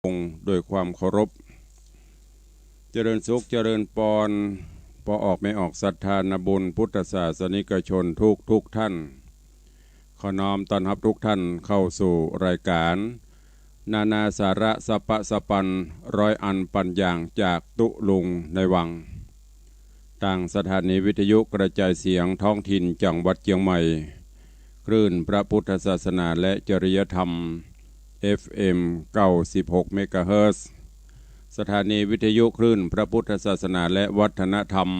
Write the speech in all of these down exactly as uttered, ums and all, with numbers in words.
องค์ด้วยความเคารพ เจริญสุขเจริญปอน ป้อออกแม่ออกศรัทธานาบุญพุทธศาสนิกชนทุกทุกท่าน ขอน้อมต้อนรับทุกท่านเข้าสู่รายการ นานาสาระสัพพะสะปัน ร้อยอันปัญญางจากตุ๊ลุงในวัง ตางสถานีวิทยุกระจายเสียงท้องถิ่นจังหวัดเจียงใหม่ คลื่นพระพุทธศาสนาและจริยธรรม เอฟเอ็ม เก้าสิบหก เมกะเฮิรตซ์ สถานีวิทยุคลื่นพระพุทธศาสนาและวัฒนธรรม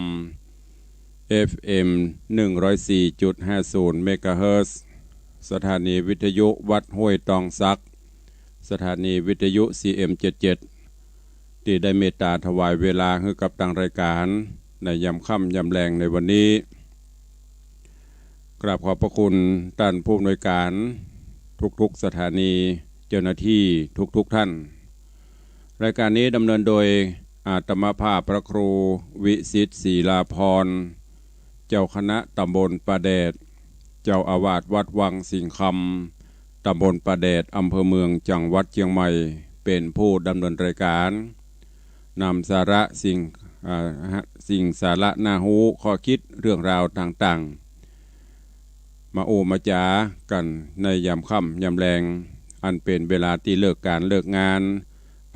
เอฟเอ็ม หนึ่งร้อยสี่จุดห้าศูนย์ เมกะเฮิรตซ์ สถานีวิทยุวัดห้วยตองสัก สถานีวิทยุ ซีเอ็ม เจ็ดเจ็ด ตี้ได้เมตตาถวายเวลาหื้อกับตางรายการในยามค่ำยามแลงในวันนี้ กราบขอบพระคุณต้านผู้อำนวยการทุกๆสถานี เจ้าหน้าที่ทุกๆท่าน รายการนี้ดำเนินโดยอาตมาภาพพระครูวิสิทธิ์ ศิลาภรณ์ เจ้าคณะตำบลป่าแดด เจ้าอาวาสวัดวังสิงห์คำ ตำบลป่าแดด อำเภอเมือง จังหวัดเจียงใหม่ เป๋นผู้ดำเนินรายการ นำสาระสิ่ง อ่า ฮะ สิ่งสาระน่าฮู้ ข้อคิด เรื่องราวต่างๆ มาอู้มาจ๋ากั๋นในยามค่ำยามแลง อันเป๋นเวลาตี้เลิกก๋านเลิกงาน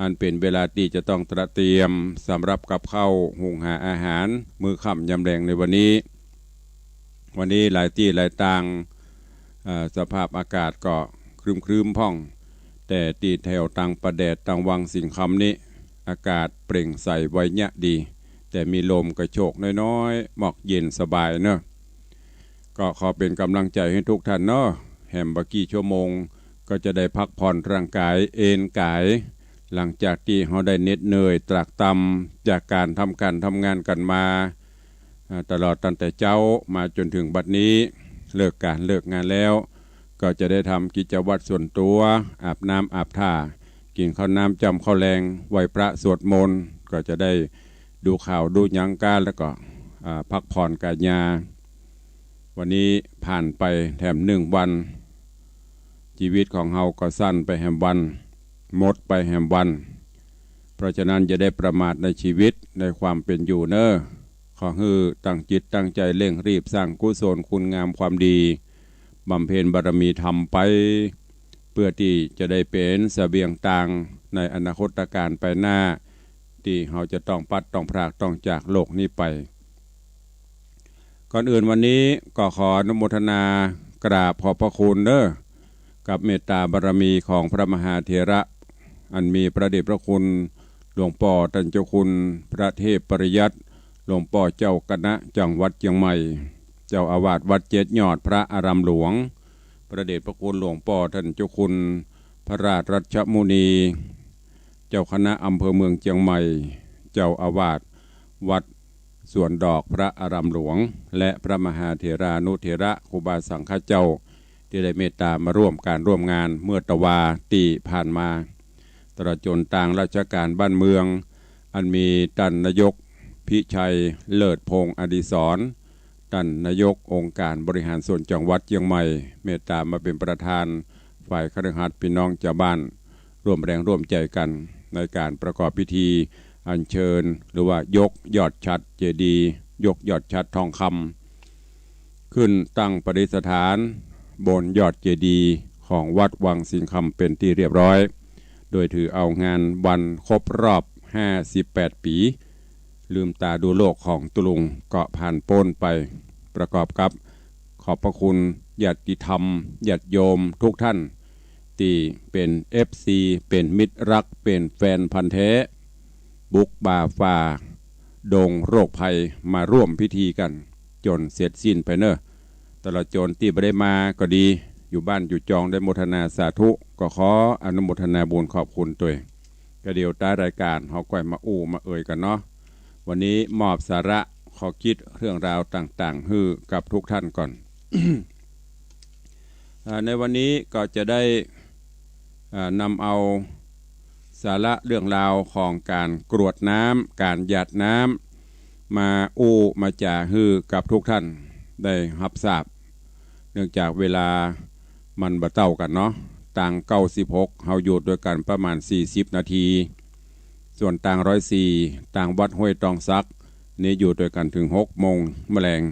อันเป๋นเวลาตี้จะต้องเตรียมสำหรับกับข้าวหุงหาอาหารมื้อค่ำยามแลงในวันนี้ วันนี้หลายตี้หลายตาง อ่า สภาพอากาศก็ครึ้มๆพ่อง แต่ตี้แถวตางป่าแดดตางวังสิงห์คำนี้ อากาศเปล่งใสไวยะดี แต่มีลมกระโชกน้อยๆ หมอกเย็นสบายเนาะ ก็ขอเป๋นก๋ำลังใจ๋หื้อทุกท่านเนาะ แหมบ่กี่ชั่วโมง ก็จะได้พักผ่อนร่างก๋าย เอนก๋าย หลังจากตี้เฮาได้เหน็ดเหนื่อยตรากตรำจากก๋านทำก๋านทำงานกั๋นมา อ่า ตลอดตั้งแต่เจ๊ามาจ๋นเถิงบัดนี้ เลิกก๋านเลิกงานแล้ว ก็จะได้ทำกิจวัตรส่วนตั๋ว อาบน้ำอาบท่า กิ๋นข้าวน้ำจ้ำข้าวแลง ไหว้พระสวดมนต์ ก็จะได้ดูข่าวดูหยังก้า แล้วก็ อ่า พักผ่อนก๋ายา วันนี้ผ่านไปแหมหนึ่งวัน จีวิตของเฮาก็สั้นไปแหมวัน หมดไปแหมวัน เพราะฉะนั้นอย่าได้ประมาทในจีวิตในความเป๋นอยู่เนาะ ขอหื้อตั้งจิตตั้งใจ๋เร่งรีบสร้างกุศลคุณงามความดี บำเพ็ญบารมีธรรมไป เปื้อตี้จะได้เป๋นเสบียงตางในอนาคตก๋าลไปหน้า ตี้เฮาจะต้องพลัดต้องพรากต้องจากโลกนี้ไป ก่อนอื่นวันนี้ก็ขออนุโมทนากราบขอบพระคุณเนาะ กับเมตตาบารมีของพระมหาเถระ อันมีพระเดชพระคุณหลวงป้อต้านเจ้าคุณพระเทพปริยัติ หลวงป้อเจ้าคณะจังหวัดเจียงใหม่ เจ้าอาวาสวัดเจ็ดยอดพระอารามหลวง พระเดชพระคุณหลวงป้อต้านเจ้าคุณพระราชรัชมุนี เจ้าคณะอำเภอเมืองเจียงใหม่ เจ้าอาวาสวัดสวนดอกพระอารามหลวง และพระมหาเถรานุเถระครูบาสังฆเจ้า ตี้ได้เมตตามาร่วมก๋านร่วมงานเมื่อตะวาตี้ผ่านมา ตลอดจ๋นตางราชก๋านบ้านเมือง อันมีต้านนายกพิชัย เลิศพงษ์อดิศร ต้านนายกองค์ก๋านบริหารส่วนจังหวัดเจียงใหม่ เมตตามาเป๋นประธาน ฝ่ายคฤหัสถ์พี่น้องจาวบ้าน ร่วมแรงร่วมใจ๋กั๋นในก๋านประกอบพิธีอัญเชิญ หรือว่ายกยอดฉัตรเจดีย์ ยกยอดฉัตรทองคำ ขึ้นตั้งประดิษฐานบนยอดเจดีย์ของวัดวังสิงห์คำเป๋นตี้เรียบร้อย โดยถือเอางานวันครบรอบห้าสิบแปดปี๋ ลืมต๋าดูโลกของตุ๊ลุงก็ผ่านป๊นไป ประกอบกับขอบพระคุณญาติธรรม ญาติโยมทุกท่าน ตี้เป๋น เอฟซี เป๋นมิตรรัก เป๋นแฟนพันธุ์แท้ บุกบ่าฝ่าดงโรคภัยมาร่วมพิธีกั๋นจ๋นเสร็จสิ้นไปเนาะ ตลอดจ๋นตี้บ่ได้มาก็ดี อยู่บ้านอยู่จองได้โมทนาสาธุ ก็ขออนุโมทนาบุญขอบคุณตวย ก็เดี๋ยวต๊ายรายก๋านเฮาก่อยมาอู้มาเอ่ยกั๋นเนาะ วันนี้มอบสาระข้อคิดเรื่องราวต่างๆ หื้อกับทุกท่านก่อน อ่า ในวันนี้ก็จะได้ อ่า นำเอาสาระเรื่องราวของก๋านกรวดน้ำ ก๋านหยาดน้ำ มาอู้มาจ๋าหื้อกับทุกท่านได้ฮับทราบ เนื่องจากเวลามันบ่เต้ากั๋นเนาะ ตางเก้าสิบหก เฮาอยู่ตวยกั๋นประมาณสี่สิบนาที ส่วนตางร้อยสี่ ตางวัดห้วยตองสัก นี่อยู่ตวยกั๋นเถิงหกโมงแมลง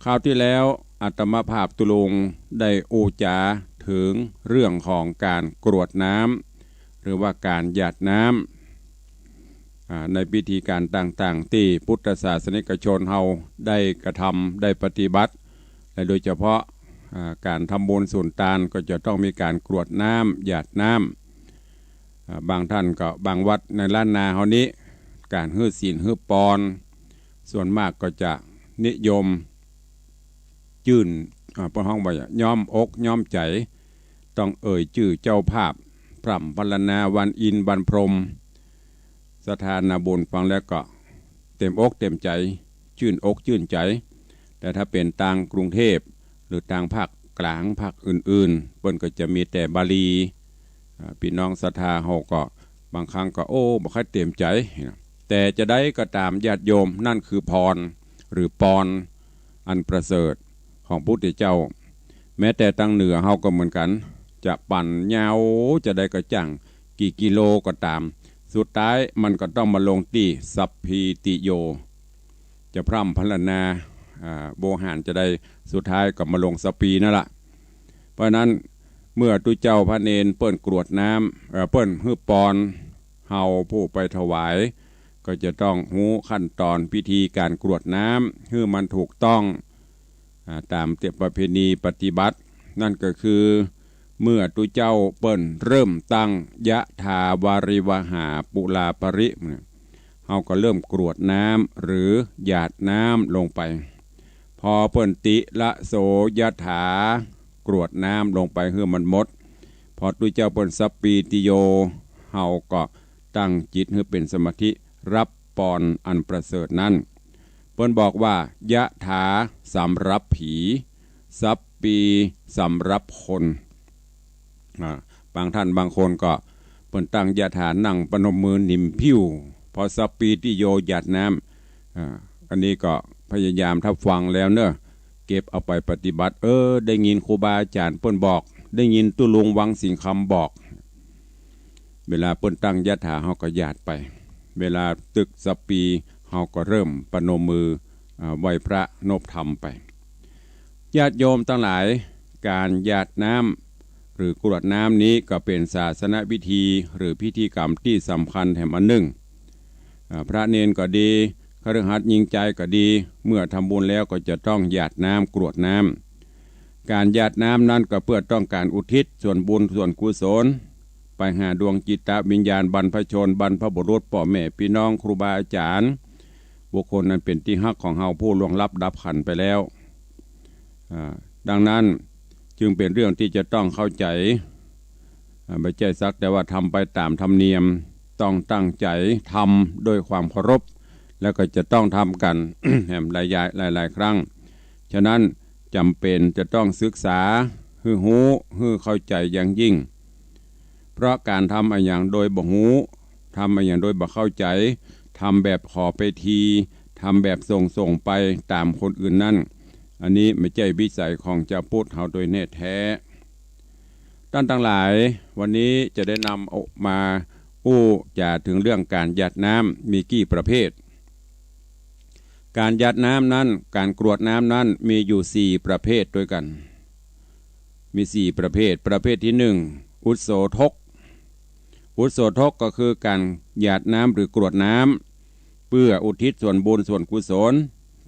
คราวตี้แล้วอาตมาภาพตุ๊ลุงได้อู้จ๋าเถิงเรื่องของก๋านกรวดน้ำ หรือว่าก๋านหยาดน้ำ อ่า ในพิธีก๋านต่างๆ ตี้พุทธศาสนิกชนเฮาได้กระทำ ได้ปฏิบัติ และโดยเฉพาะ อ่า ก๋านทำบุญสุนตานก็จะต้องมีก๋านกรวดน้ำ หยาดน้ำ อ่า บางต้านก็ บางวัดในล้านนาเฮานี้ ก๋านหื้อศีลหื้อปอน ส่วนมากก็จะนิยม จื้น อ่า เปิ้นฮ้องว่าย้อมอกย้อมใจ๋ ต้องเอ่ยจื้อเจ้าภาพ พร่ำพรรณนาวันอินทร์วันพรหม ศรัทธานาบุญฟังแล้วก็เต็มอกเต็มใจ๋ จื้นอกจื้นใจ๋ แต่ถ้าเป๋นตางกรุงเทพฯ หรือตางภาคกลางภาคอื่นๆ เปิ้นก็จะมีแต่บาลี อ่า ปี้น้องศรัทธาเฮาก็บางครั้งก็ โอ้ บ่ค่อยเต็มใจ๋ แต่จะใดก็ต๋ามญาติโยม นั่นคือพร หรือปอน อันประเสริฐของพระพุทธเจ้า แม้แต่ตางเหนือเฮาก็เหมือนกั๋น จะปั่นยาวจะใดก็จ้าง กี่กิโลก็ต๋าม สุดท้ายมันก็ต้องมาลงตี้สัพพีติโย จะพร่ำพรรณนา อ่า โวหารจะใด สุดท้ายก็มาลงสัพพีนั่นละ เพราะฉะนั้นเมื่อตุ๊เจ้าพระเณรเปิ้นกรวดน้ำ เอ่อ เปิ้นหื้อปอน เฮาผู้ไปถวาย ก็จะต้องฮู้ขั้นตอนพิธีก๋านกรวดน้ำหื้อมันถูกต้อง อ่า ต๋ามเตียประเพณีปฏิบัติ นั่นก็คือ เมื่อตุ๊เจ้าเปิ้นเริ่มตั้ง ยะถาวาริวหาปุราปริ เนี่ย เฮาก็เริ่มกรวดน้ำหรือหยาดน้ำลงไป พอเปิ้นติละโสยะถา กรวดน้ำลงไปหื้อมันหมด พอตุ๊เจ้าเปิ้นสัพพีติโย เฮาก็ตั้งจิตหื้อเป๋นสมาธิ ฮับปอนอันประเสริฐนั้น เปิ้นบอกว่า ยะถา สำหรับผี สัพพี สำหรับคน อ่า บางต้านบางคนก็เปิ้นตั้งยะถา นั่งปนมมือหนิมผิว พอสัพพีติโย หยาดน้ำ อ่า อันนี้ก็พยายามถ้าฟังแล้วเนาะ เก็บเอาไปปฏิบัติ เออ ได้ยินครูบาอาจ๋ารย์เปิ้นบอก ได้ยินตุ๊ลุงวังสิงห์คำบอก เวลาเปิ้นตั้งยะถา เฮาก็หยาดไป เวลาตึกสัพพี เฮาก็เริ่มปนมมือ อ่า ไหว้พระนบธรรมไป ญาติโยมตังหลาย ก๋านหยาดน้ำหรือกรวดน้ำนี้ก็เป๋นศาสนวิธีหรือพิธีกรรมตี้สำคัญแถมอันนึ่ง อ่า พระเณรก็ดี คฤหัสถ์ญิงจายก็ดี เมื่อทำบุญแล้วก็จะต้องหยาดน้ำกรวดน้ำ ก๋านหยาดน้ำนั้นก็เพื่อต้องก๋านอุทิศส่วนบุญส่วนกุศล ไปหาดวงจิตวิญญาณบรรพชน บรรพบุรุษ ป้อแม่ปี้น้อง ครูบาอาจ๋ารย์ บุคคลอันเป๋นตี้ฮักของเฮาผู้ล่วงลับดับขันธ์ไปแล้ว อ่า ดังนั้นจึงเป๋นเรื่องตี้จะต้องเข้าใจ๋ อ่า บ่ใจ้สักแต่ว่าทำไปต๋ามธรรมเนียม ต้องตั้งใจ๋ทำด้วยความเคารพ แล้วก็จะต้องทำกั๋น แหมหลายๆ หลายๆ ครั้ง ฉะนั้นจ๋ำเป๋นจะต้องศึกษา หื้อฮู้ หื้อเข้าใจ๋อย่างยิ่ง เพราะก๋านทำอะหยังโดยบ่ฮู้ ทำอะหยังโดยบ่เข้าใจ๋ ทำแบบขอไปที ทำแบบส่งๆ ไปต๋ามคนอื่นนั้น อันนี้บ่ใจ้วิสัยของจาวพุทธเฮาโดยแน่แท้ ต้านตังหลาย วันนี้จะได้นำเอามาอู้จ๋าเถิงเรื่องก๋านหยาดน้ำ มีกี่ประเภท ก๋านหยาดน้ำนั้น ก๋านกรวดน้ำนั้น มีอยู่สี่ประเภทตวยกั๋น มีสี่ประเภท ประเภทตี้นึ่ง อุสโสทก อุสโสทกก็คือก๋านหยาดน้ำหรือกรวดน้ำ เปื้ออุทิศส่วนบุญส่วนกุศล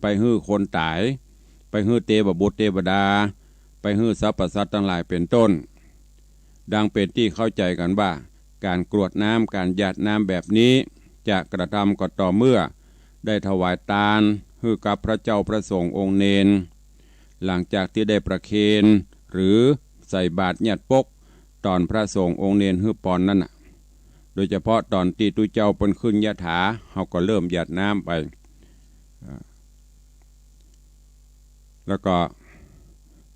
ไปหื้อคนต๋าย ไปหื้อเตวบุตรเตวดา ไปหื้อสรรพสัตว์ตังหลายเป๋นต้น ดังเป๋นตี้เข้าใจ๋กั๋นว่า ก๋านกรวดน้ำ ก๋านหยาดน้ำแบบนี้ จะกระทำก็ต่อเมื่อได้ถวายตานหื้อกับพระเจ้าพระสงฆ์องค์เณร หลังจากตี้ได้ประเคนหรือใส่บาตรหยาดปก ต๋อนพระสงฆ์องค์เณรหื้อปอนนั้นน่ะ โดยเฉพาะต๋อนตี้ตุ๊เจ้าเปิ้นขึ้นยะถา เฮาก็เริ่มหยาดน้ำไป อ่า แล้วก็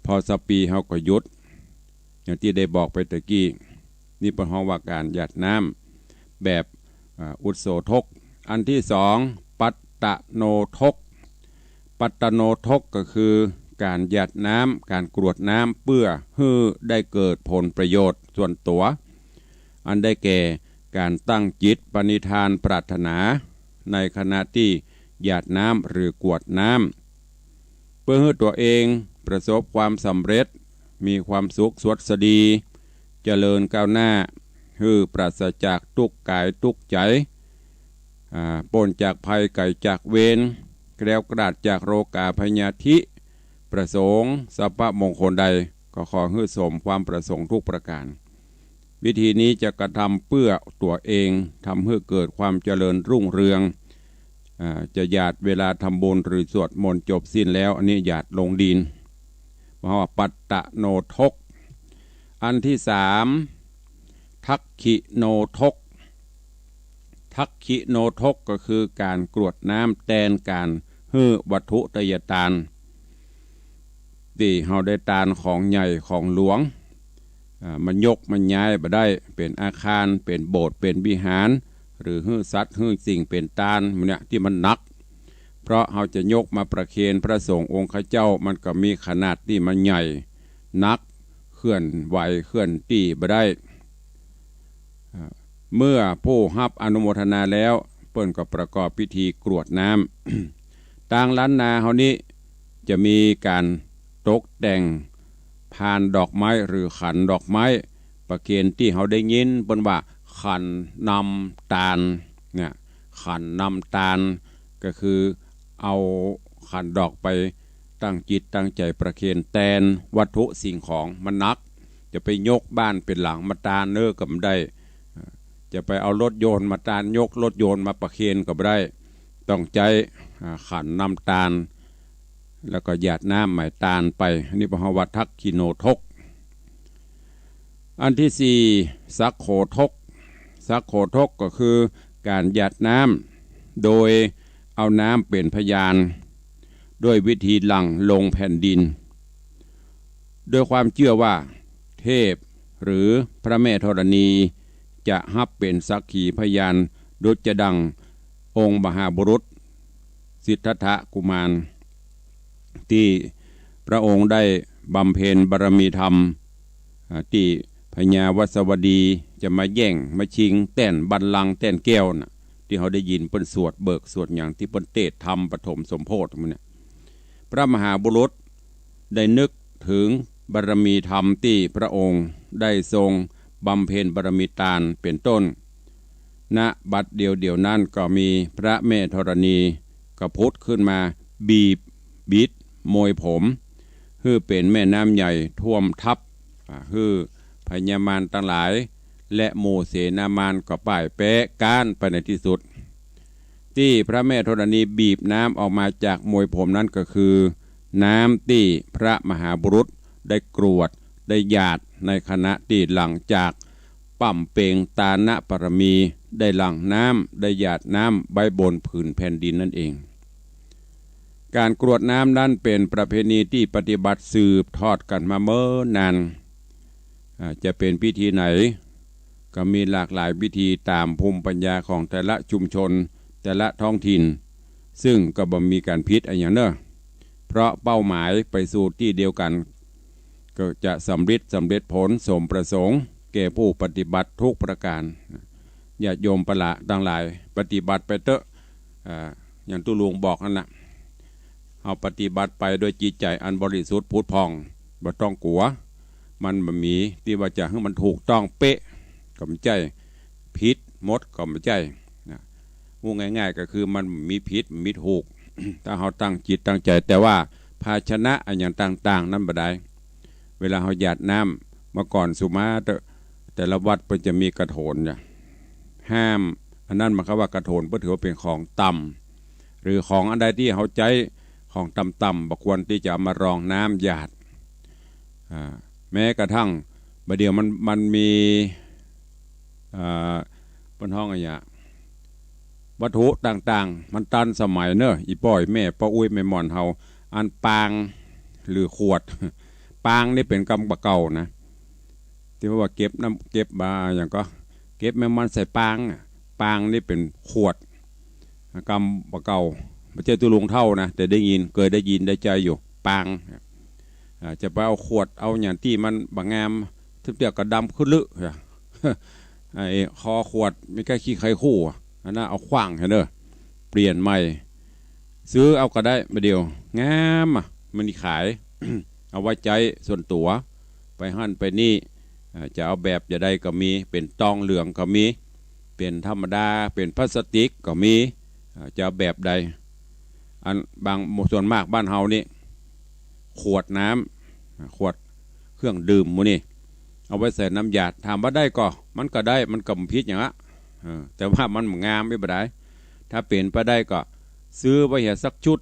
พอสัพพีเฮาก็หยุด อย่างตี้ได้บอกไปตะกี้ นี่เปิ้นฮ้องว่าก๋านหยาดน้ำแบบ อ่า อุสโสทก อันตี้สอง ปัตตโนทก ปัตตโนทกก็คือ ก๋านหยาดน้ำ ก๋านกรวดน้ำ เปื้อหื้อได้เกิดผลประโยชน์ส่วนตั๋ว อันได้แก่ก๋านตั้งจิตปณิธานปรารถนา ในขณะตี้หยาดน้ำหรือกรวดน้ำ เปื้อหื้อตั๋วเองประสบความสำเร็จ มีความสุขสวัสดี เจริญก้าวหน้า หื้อปราศจากตุ๊กข์ก๋ายตุ๊กข์ใจ๋ อ่า ป๊นจากภัยไกลจากเวร แคล้วคลาดจากโรคาพยาธิ ประสงค์สรรพมงคลใด ก็ขอหื้อสมความประสงค์ทุกประก๋าน วิธีนี้จะกระทำเปื้อตั๋วเอง ทำหื้อเกิดความเจริญรุ่งเรือง อ่า จะหยาดเวลาทำบุญหรือสวดมนต์จบสิ้นแล้ว อันนี้หยาดลงดิน เพราะว่าปัตตโณทก อันที่สาม ทักขิโณทก ทักขิโณทกก็คือก๋านกรวดน้ำแตนก๋านหื้อวัตถุทายตาน ตี้เฮาได้ตานของใหญ่ของหลวง อ่า มันยกมันย้ายบ่ได้ เป๋นอาคาร เป๋นโบสถ์ เป๋นวิหาร หรือหื้อสัตว์หื้อสิ่งเป๋นตาน หมู่เนี่ยตี้มันหนัก เพราะเฮาจะยกมาประเคนพระสงฆ์องค์ข้าเจ้า มันก็มีขนาดตี้มันใหญ่ หนัก เคลื่อนไหวเคลื่อนตี้บ่ได้ อ่า เมื่อผู้ฮับอนุโมทนาแล้ว เปิ้นก็ประกอบพิธีกรวดน้ำ ตางล้านนาเฮานี้จะมีก๋านตกแต่งพานดอกไม้หรือขันดอกไม้ ประเคนตี้เฮาได้ยินเปิ้นว่าขันนำตานเนี่ย ขันนำตาน ก็คือเอาขันดอกไปตั้งจิตตั้งใจ๋ประเคนแตนวัตถุสิ่งของมันหนัก จะไปยกบ้านเป๋นหลังมาตานเน่อก็บ่ได้ จะไปเอารถยนต์มาตาน ยกรถยนต์มาประเคนก็บ่ได้ ต้องใจ๊ อ่า ขันนำตาน แล้วก็หยาดน้ำหมายตานไป อันนี้เปิ้นฮ้องว่าทักขิโณทก อันที่สี่ สักโขทก สักโขทกก็คือก๋านหยาดน้ำ โดยเอาน้ำเป๋นพยาน ด้วยวิธีหลั่งลงแผ่นดิน ด้วยความเจื้อว่าเทพหรือพระแม่ธรณีจะฮับเป๋นสักขีพยาน ดุจจะดังองค์มหาบุรุษสิทธัตถกุมาร ตี้พระองค์ได้บำเพ็ญบารมีธรรม อ่า ตี้พญาวัสวัสดีจะมาแย่งมาชิงแต้นบัลลังก์แต้นแก้วน่ะ ตี้เฮาได้ยินเปิ้นสวดเบิกสวดหยัง ตี้เปิ้นเตศน์ธรรมปฐมสมโพธิหมู่เนี่ย พระมหาบุรุษได้นึกเถิงบารมีธรรมตี้พระองค์ได้ทรงบำเพ็ญบารมีตานเป๋นต้น ณ บัดเดี่ยวๆ นั้นก็มีพระแม่ธรณีก็ผุดขึ้นมาบีบบิดมวยผม หื้อเป๋นแม่น้ำใหญ่ท่วมทับ อ่า หื้อพญามารตังหลาย และหมู่เสนามารก็ป้ายแป๊ก๊านไปในตี้สุด ตี้พระแม่ธรณีบีบน้ำออกมาจากมวยผมนั้นก็คือ น้ำตี้พระมหาบุรุษได้กรวดได้หยาดในขณะตี้หลังจากบำเพ็ญตานบารมี ได้หลั่งน้ำได้หยาดน้ำไว้บนผืนแผ่นดินนั่นเอง ก๋านกรวดน้ำนั้นเป๋นประเพณีตี้ปฏิบัติสืบทอดกั๋นมาเมินนาน อ่า จะเป๋นพิธีไหน ก็มีหลากหลายพิธีต๋ามภูมิปัญญาของแต่ละชุมชน แต่ละท้องถิ่น ซึ่งก็บ่มีก๋านผิดอะหยังเน่อ เพราะเป้าหมายไปสู่ตี้เดียวกั๋น ก็จะสำริดสำเร็จผลสมประสงค์แก่ผู้ปฏิบัติทุกประก๋าน ญาติโยมปะหละตังหลาย ปฏิบัติไปเต๊อะ อ่า อย่างตุ๊ลุงบอกนั่นน่ะ เฮาปฏิบัติไปด้วยจิตใจ๋อันบริสุทธิ์ผุดผ่อง บ่ต้องกั๋ว มันบ่มีตี้ว่าจะหื้อมันถูกต้องเป๊ะ ก็บ่ใจ้ ผิดหมดก็บ่ใจ้นะ อู้ง่ายๆ ก็คือมันบ่มีผิด บ่มีถูก ถ้าเฮาตั้งจิตตั้งใจ๋ แต่ว่าภาชนะอะหยังต่างๆ นั้นบ่ได้ เวลาเฮาหยาดน้ำ เมื่อก่อนสุมาเต๊อะ แต่ละวัดเปิ้นจะมีกระโถนเนี่ย ห้าม อันนั้นหมายความว่ากระโถนเปิ้นถือว่าเป๋นของต่ำ หรือของอันใดตี้เฮาใจ๊ของต่ำๆ บ่ควรตี้จะเอามารองน้ำหยาด อ่า แม้กระทั่งบ่าเดี่ยวมัน มันมี อ่า เปิ้นฮ้องอะหยัง วัตถุต่างๆ มันตันสมัยเน่อ อี่ป้ออี่แม่ ป้ออุ๊ยแม่หม่อนเฮา อันปาง หรือขวด ปางนี่เป๋นกำบ่าเก่านะ ตี้ว่าเก็บน้ำ เก็บบ่า อะหยังก็ เก็บแมงมันใส่ปางอะ ปางนี่เป๋นขวด กำบ่าเก่า บ่ใจ้ตุ๊ลุงเฒ่านะ แต่ได้ยิน เกยได้ยินได้ใจ๊อยู่ ปาง อ่า จะไปเอาขวดเอาหยังตี้มันบ่งาม เตื้อๆ ก็ดำขึ้นลึอะ ไอ้คอขวดมีแค่ขี้ไคคู่อะ อันนั้นเอาขว้างเถอะเน่อ เปลี่ยนใหม่ ซื้อเอาก็ได้ บ่าเดี่ยว งามอะ มันขาย เอาไว้ใจ๊ส่วนตั๋ว ไปหั้นไปนี่ อ่า จะเอาแบบจะใดก็มี เป๋นตองเหลืองก็มี เป๋นธรรมดา เป๋นพลาสติกก็มี อ่า จะเอาแบบใด อันบาง ส่วนมากบ้านเฮานี่ ขวดน้ำ อ่า ขวดเครื่องดื่มหมู่นี่ เอาไว้ใส่น้ำหยาด ถามว่าได้ก่อ มันก็ได้ มันก็บ่ผิดหยังอะ เออ แต่ว่ามันบ่งาม บ่ได้ ถ้าเป๋นไปได้ก็ซื้อไว้เหียสักชุด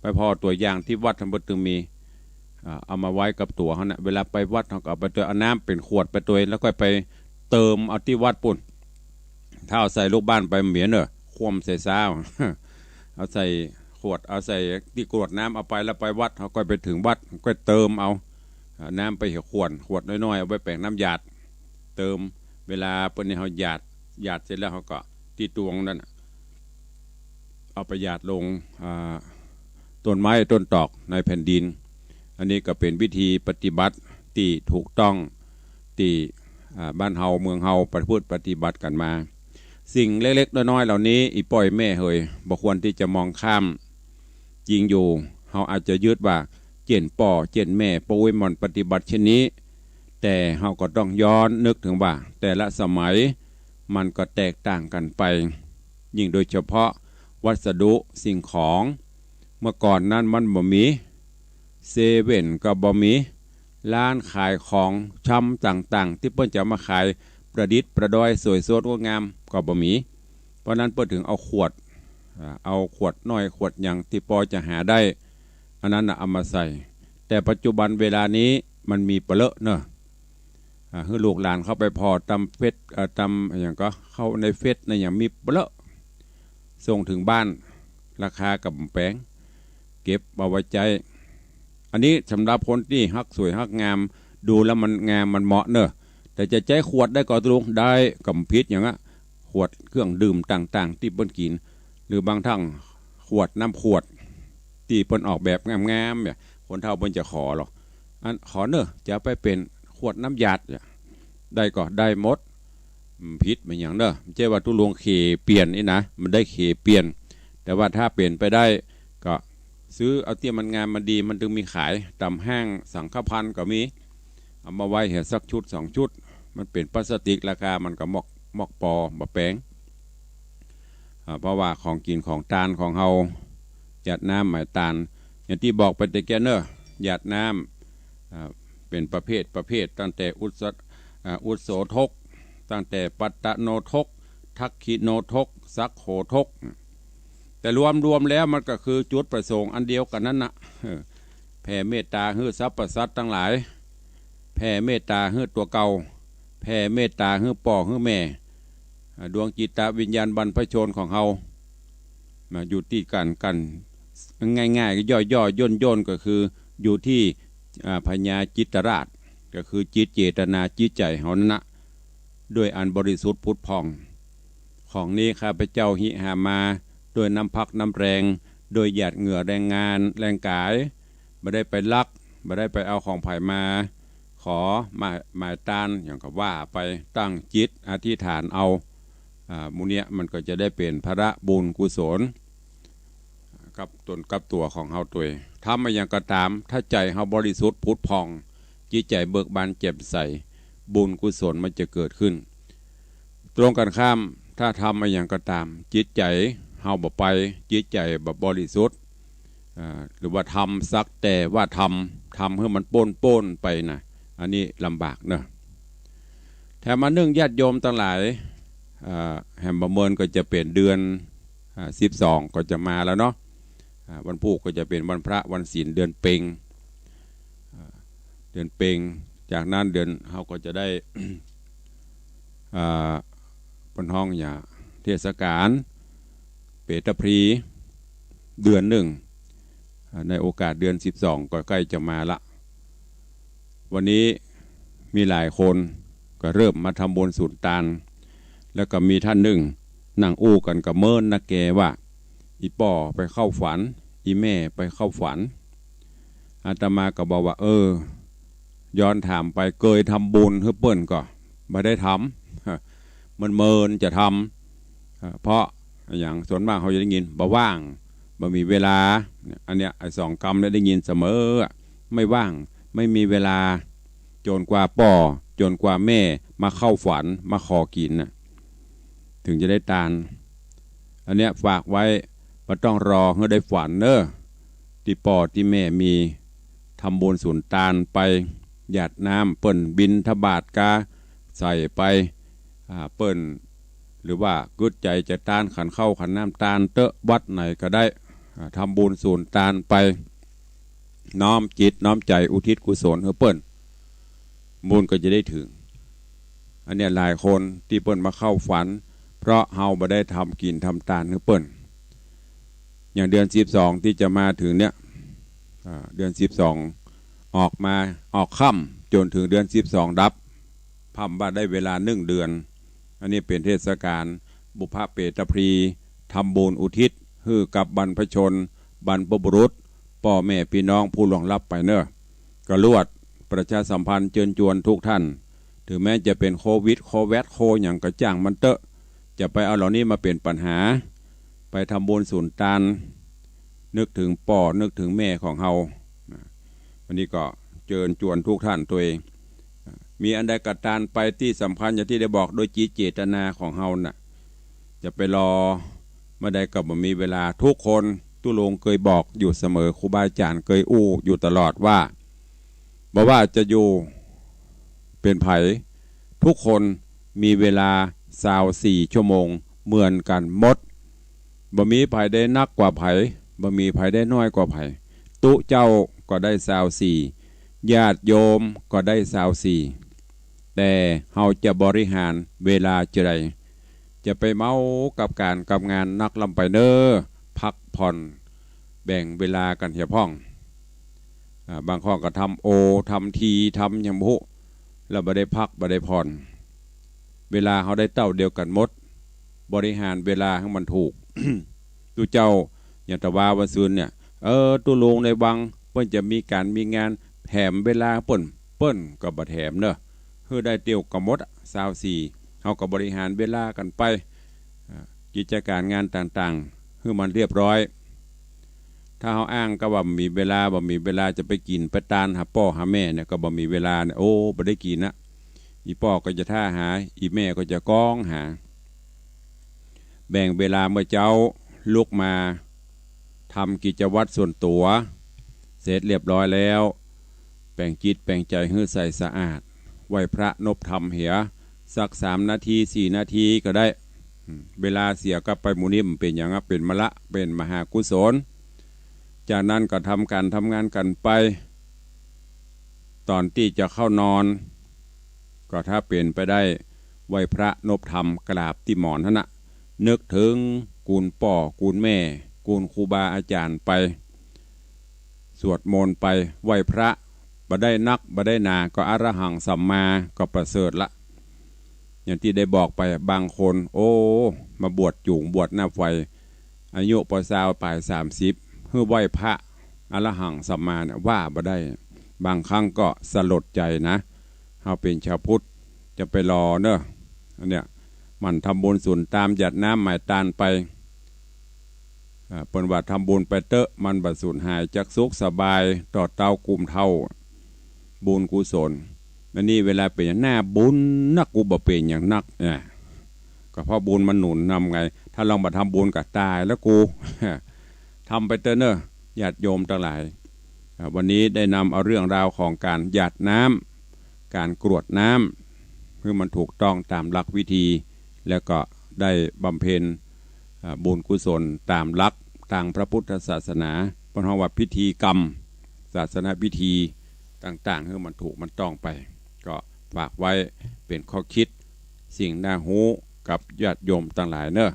ไปผ่อตั๋วอย่างตี้วัดหั้นเปิ้นตึงมี อ่า เอามาไว้กับตั๋วเฮานะ เวลาไปวัดเฮาก็เอาไปตวย เอาน้ำเป๋นขวดไปตวย แล้วก็ไปเติมเอาตี้วัดปู๊น ถ้าเอาใส่ลูกบ้านไปบ่เหมียนเน่อ คว่ำใส่ซ้าว เอาใส่ขวด เอาใส่ตี้กรวดน้ำเอาไป แล้วไปวัด เฮาก็ไปเถิงวัด ก็เติมเอา อ่า น้ำไปเหียขวด ขวดน้อยๆ เอาไว้แป๋งน้ำหยาด เติม เวลาเปิ้นนี่เฮาหยาด หยาดเสร็จแล้วเฮาก็ตี้ตวงนั้นน่ะ เอาไปหยาดลง อ่า ต้นไม้ต้นตอกในแผ่นดิน อันนี้ก็เป๋นวิธีปฏิบัติตี้ถูกต้อง ตี้ อ่า บ้านเฮาเมืองเฮาประพฤติปฏิบัติกั๋นมา สิ่งเล็กๆ น้อยๆ เหล่านี้ อี่ป้ออี่แม่เหย บ่ควรตี้จะมองข้าม จริงอยู่ เฮาอาจจะยึดว่า เจียนป้อเจียนแม่ป้ออุ๊ยหมั่นปฏิบัติเช่นนี้ แต่เฮาก็ต้องย้อนนึกเถิงว่า แต่ละสมัยมันก็แตกต่างกั๋นไป ยิ่งโดยเฉพาะวัสดุสิ่งของ เมื่อก่อนนั้นมันบ่มี เซเว่นก็บ่มี ร้านขายของชำต่างๆ ตี้เปิ้นจะเอามาขายประดิษฐ์ประดอยสวยสดงดงามก็บ่มี เพราะนั้นเปิ้นเถิงเอาขวด อ่า เอาขวดน้อยขวดหยังตี้ปอจะหาได้ อันนั้นน่ะเอามาใส่ แต่ปัจจุบันเวลานี้มันมีเป๋นเล่อะเนาะ อ่า หื้อลูกหลานเข้าไปผ่อต๋ามเฟซ เอ่อ ต๋ามอะหยังก่อ เข้าในเฟซในหยังมีเป๋นเล่อะ ส่งเถิงบ้าน ราคาก็บ่แปง เก็บเอาไว้ใจ๊ อันนี้สำหรับคนตี้ฮักสวยฮักงาม ดูแล้วมันงามมันเหมาะเนาะ แต่จะใจ๊ขวดได้ก่อตกลง ได้ ก็บ่ผิดหยังอะ ขวดเครื่องดื่มต่างๆ ตี้เปิ้นกิ๋น หรือบางครั้งขวดน้ำขวด ตี้เปิ้นออกแบบงามๆ เนี่ย คนเฒ่าเปิ้นจะขอลอ อันขอเนาะ จะเอาไปเป๋นขวดน้ำหยาดเนี่ย ได้ก่อ ได้หมด บ่ผิดบ่หยังเนาะ บ่ใจ้ว่าตกลงเขเปลี่ยนนี่นะ บ่ได้เขเปลี่ยน แต่ว่าถ้าเป๋นไปได้ก็ซื้อเอาตี้มันงามมันดี มันตึงมีขาย ต๋ามห้างสังฆภัณฑ์ก็มี เอามาไว้เหียสักชุดสองชุด มันเป๋นพลาสติก ราคามันก็มอก มอกปอ บ่แปง อ่า เพราะว่าของกิ๋นของตานของเฮา หยาดน้ำหมายตาน อย่างตี้บอกไปตะเกียะเนาะ หยาดน้ำ อ่า เป๋นประเภทประเภท ตั้งแต่อุส อ่า อุสโสทก ตั้งแต่ปัตตโนทก ทักขิโนทก สักโขทก แต่รวมๆ แล้วมันก็คือจุดประสงค์อันเดียวกั๋นนั้นน่ะ เออ แผ่เมตตาหื้อสรรพสัตว์ตังหลาย แผ่เมตตาหื้อตั๋วเก่า แผ่เมตตาหื้อป้อหื้อแม่ อ่า ดวงจิตวิญญาณบรรพชนของเฮา มาอยู่ตี้กั๋น กั๋น ง่ายๆ ย่อๆ ย่นๆ ก็คืออยู่ตี้ อ่า พญาจิตตราช ก็คือจิตเจตนาจิตใจ๋เฮานั้นนะ ด้วยอันบริสุทธิ์ผุดผ่อง ของนี้ข้าพเจ้าหิหามา ด้วยน้ำพักน้ำแรง ด้วยหยาดเหงื่อแรงงานแรงกาย บ่ได้ไปลัก บ่ได้ไปเอาของใผมา ขอหมาย หมายตาน หยังก็ว่าไป ตั้งจิตอธิษฐานเอา อ่า หมู่เนี้ยมันก็จะได้เป๋นผละบุญกุศล กับต๋นกับตั๋วของเฮาตวย ทำอะหยังก็ต๋าม ถ้าใจ๋เฮาบริสุทธิ์ผุดผ่อง จิตใจ๋เบิกบานแจ่มใส บุญกุศลมันจะเกิดขึ้น ตรงกั๋นข้าม ถ้าทำอะหยังก็ต๋าม จิตใจ๋เฮาบ่ไป จิตใจ๋บ่บริสุทธิ์ อ่า หรือว่าทำสักแต่ว่าทำ ทำหื้อมันโป๊นๆ ไปนะ อันนี้ลำบากเนาะ แถมอันนึ่งญาติโยมตังหลาย อ่า แหมบ่เมินก็จะเป๋นเดือน อ่า สิบสองก็จะมาแล้วเนาะ อ่า วันพูกก็จะเป๋นวันพระวันศีลเดือนเพ็ญ อ่า เดือนเพ็ญ จากนั้นเดือนเฮาก็จะได้ อ่า เปิ้นฮ้องหยัง เทศกาลเปตพลี เดือนนึ่ง อ่า ในโอกาสเดือนสิบสองก็ใก้จะมาละ วันนี้มีหลายคนก็เริ่มมาทำบุญสุนตาน แล้วก็มีต้านนึ่งนั่งอู้กั๋นกับเมินนาแกว่า อี่ป้อไปเข้าฝัน อี่แม่ไปเข้าฝัน อาตมาก็บอกว่า เออ ย้อนถามไป เกยทำบุญหื้อเปิ้นก่อ บ่ได้ทำ เมินๆ จะทำ เอ่อ เพราะอะหยัง ส่วนมากเฮาจะได้ยิน บ่ว่าง บ่มีเวลา เนี่ย อันเนี้ย ไอ้สองกำเนี่ยได้ยินเสมออะ ไม่ว่าง ไม่มีเวลา จ๋นกว่าป้อ จ๋นกว่าแม่มาเข้าฝัน มาขอกิ๋นน่ะ ถึงจะได้ตาน อันเนี้ยฝากไว้ บ่ต้องรอหื้อได้ฝันเน้อ ตี้ป้อตี้แม่มี ทำบุญสุนตานไป หยาดน้ำ เปิ้นบิณฑบาตกา ใส่ไป อ่า เปิ้น หรือว่ากึ๊ดใจ๋จะตานขันข้าวขันน้ำตานเต๊อะ วัดไหนก็ได้ อ่า ทำบุญสุนตานไป น้อมจิตน้อมใจ๋อุทิศกุศลหื้อเปิ้น บุญก็จะได้ถึง อันเนี้ยหลายคนตี้เปิ้นมาเข้าฝัน เพราะเฮาบ่ได้ทำกิ๋นทำตานหื้อเปิ้น อย่างเดือนสิบสองตี้จะมาถึงเนี่ย อ่า เดือนสิบสองออกมา ออกค่ำจ๋นถึงเดือนสิบสองดับ พ่ำว่าได้เวลานึ่งเดือน อันนี้เป๋นเทศกาลบุพเพตพลี ทำบุญอุทิศหื้อกับบรรพชน บรรพบุรุษ ป้อแม่ปี้น้องผู้ล่วงลับไปเน้อ ก็ลวดประชาสัมพันธ์เจิญจวนทุกท่าน ถึงแม้จะเป๋นโควิด โคแวด โคหยังก็จ้างมันเต๊อะ จะไปเอาเหล่านี้มาเป๋นปัญหา ไปทำบุญสุนตาน นึกถึงป้อ นึกถึงแม่ของเฮา นะ วันนี้ก็เจิญจวนทุกท่านตวย มีอันใดก็ตานไป ตี้สำคัญอย่างตี้ได้บอก โดยจิตเจตนาของเฮาน่ะ จะไปรอเมื่อใดก็บ่มีเวลา ทุกคน ตุ๊ลุงเกยบอกอยู่เสมอ ครูบาอาจ๋ารย์เกยอู้อยู่ตลอดว่า บ่ว่าจะอยู่เป๋นใผ ทุกคนมีเวลาซาวสี่ชั่วโมงเหมือนกั๋นหมด บ่มีใผได้นักกว่าใผ บ่มีใผได้น้อยกว่าใผ ตุ๊เจ้าก็ได้ซาวสี่ ญาติโยมก็ได้ซาวสี่ แต่เฮาจะบริหารเวลาจาใด จะไปเมากับก๋านกับงานนักล้ำไปเน้อ พักผ่อน แบ่งเวลากั๋นเหียพ่อง อ่า บางคนก็ทำโอ ทำที ทำหยังบ่ฮู้ แล้วบ่ได้พัก บ่ได้ผ่อน เวลาเฮาได้เต้าเดียวกั๋นหมด บริหารเวลาหื้อมันถูก ตุ๊เจ้า อย่างตะวาวันซืนเนี่ย เออ ตุ๊ลุงในวัง เปิ้นจะมีก๋านมีงาน แถมเวลาเปิ้น เปิ้นก็บ่แถมเน้อ หื้อได้เตี้ยวกั๋นหมดอะ ซาวสี่ เฮาก็บริหารเวลากั๋นไป อ่า กิจก๋านงานต่างๆ หื้อมันเรียบร้อย ถ้าเฮาอ้างก็ว่าบ่มีเวลา บ่มีเวลาจะไปกิ๋นไปตานหาป้อหาแม่เนี่ย ก็บ่มีเวลาเนี่ย โอ้ บ่ได้กิ๋นนะ อี่ป้อก็จะถ้าหา อี่แม่ก็จะก้องหา แบ่งเวลาเมื่อเจ๊าลุกมาทำกิจวัตรส่วนตั๋ว เสร็จเรียบร้อยแล้ว แป๋งจิตแป๋งใจ๋หื้อใสสะอาด ไหว้พระนบธรรมเหีย สักสามนาที สี่นาทีก็ได้ อืม เวลาเสียกับไปหมู่นี้มันเป๋นหยังอะ เป๋นมะละ เป๋นมหากุศล จากนั้นก็ทำก๋านทำงานกั๋นไป ต๋อนตี้จะเข้านอน ก็ถ้าเป๋นไปได้ ไหว้พระนบธรรม กราบตี้หมอนหั้นนะ นึกเถิงกูลป้อ กูลแม่ กูลครูบาอาจ๋ารย์ไป สวดมนต์ไป ไหว้พระ บ่ได้นัก บ่ได้หนา ก็อะระหังสัมมา ก็ประเสริฐละ อย่างตี้ได้บอกไป บางคน โอ้ มาบวชจู๋ง บวชหน้าไฟ อายุปอซาวป๋ายสามสิบ หื้อไหว้พระ อะระหังสัมมาเนี่ย ว่าบ่ได้ บางครั้งก็สลดใจ๋นะ เฮาเป๋นชาวพุทธ จะไปรอเน้อ อันเนี้ย หมั่นทำบุญสุนตาน หยาดน้ำหมายตานไป อ่า เปิ้นว่าทำบุญไปเต๊อะ มันบ่สูญหายจากสุขสบาย ต่อเต้ากุมเฒ่า บุญกุศล อันนี้เวลาเป๋นหยัง หน้าบุญนัก กูบ่เป๋นหยังนัก อ่า ก็เพราะบุญมันหนุนนำไง ถ้าลองบ่ทำบุญก็ต๋ายแล้วกู ทำไปเต๊อะเน้อ ญาติโยมตังหลาย อ่า วันนี้ได้นำเอาเรื่องราวของก๋านหยาดน้ำ ก๋านกรวดน้ำ หื้อมันถูกต้องต๋ามหลักวิธี แล้วก็ได้บำเพ็ญ อ่า บุญกุศลต๋ามหลักตางพระพุทธศาสนา เปิ้นฮ้องว่าพิธีกรรม ศาสนพิธีต่างๆ หื้อมันถูกมันต้องไป ก็ฝากไว้เป๋นข้อคิด สิ่งน่าฮู้กับญาติโยมตังหลายเน้อ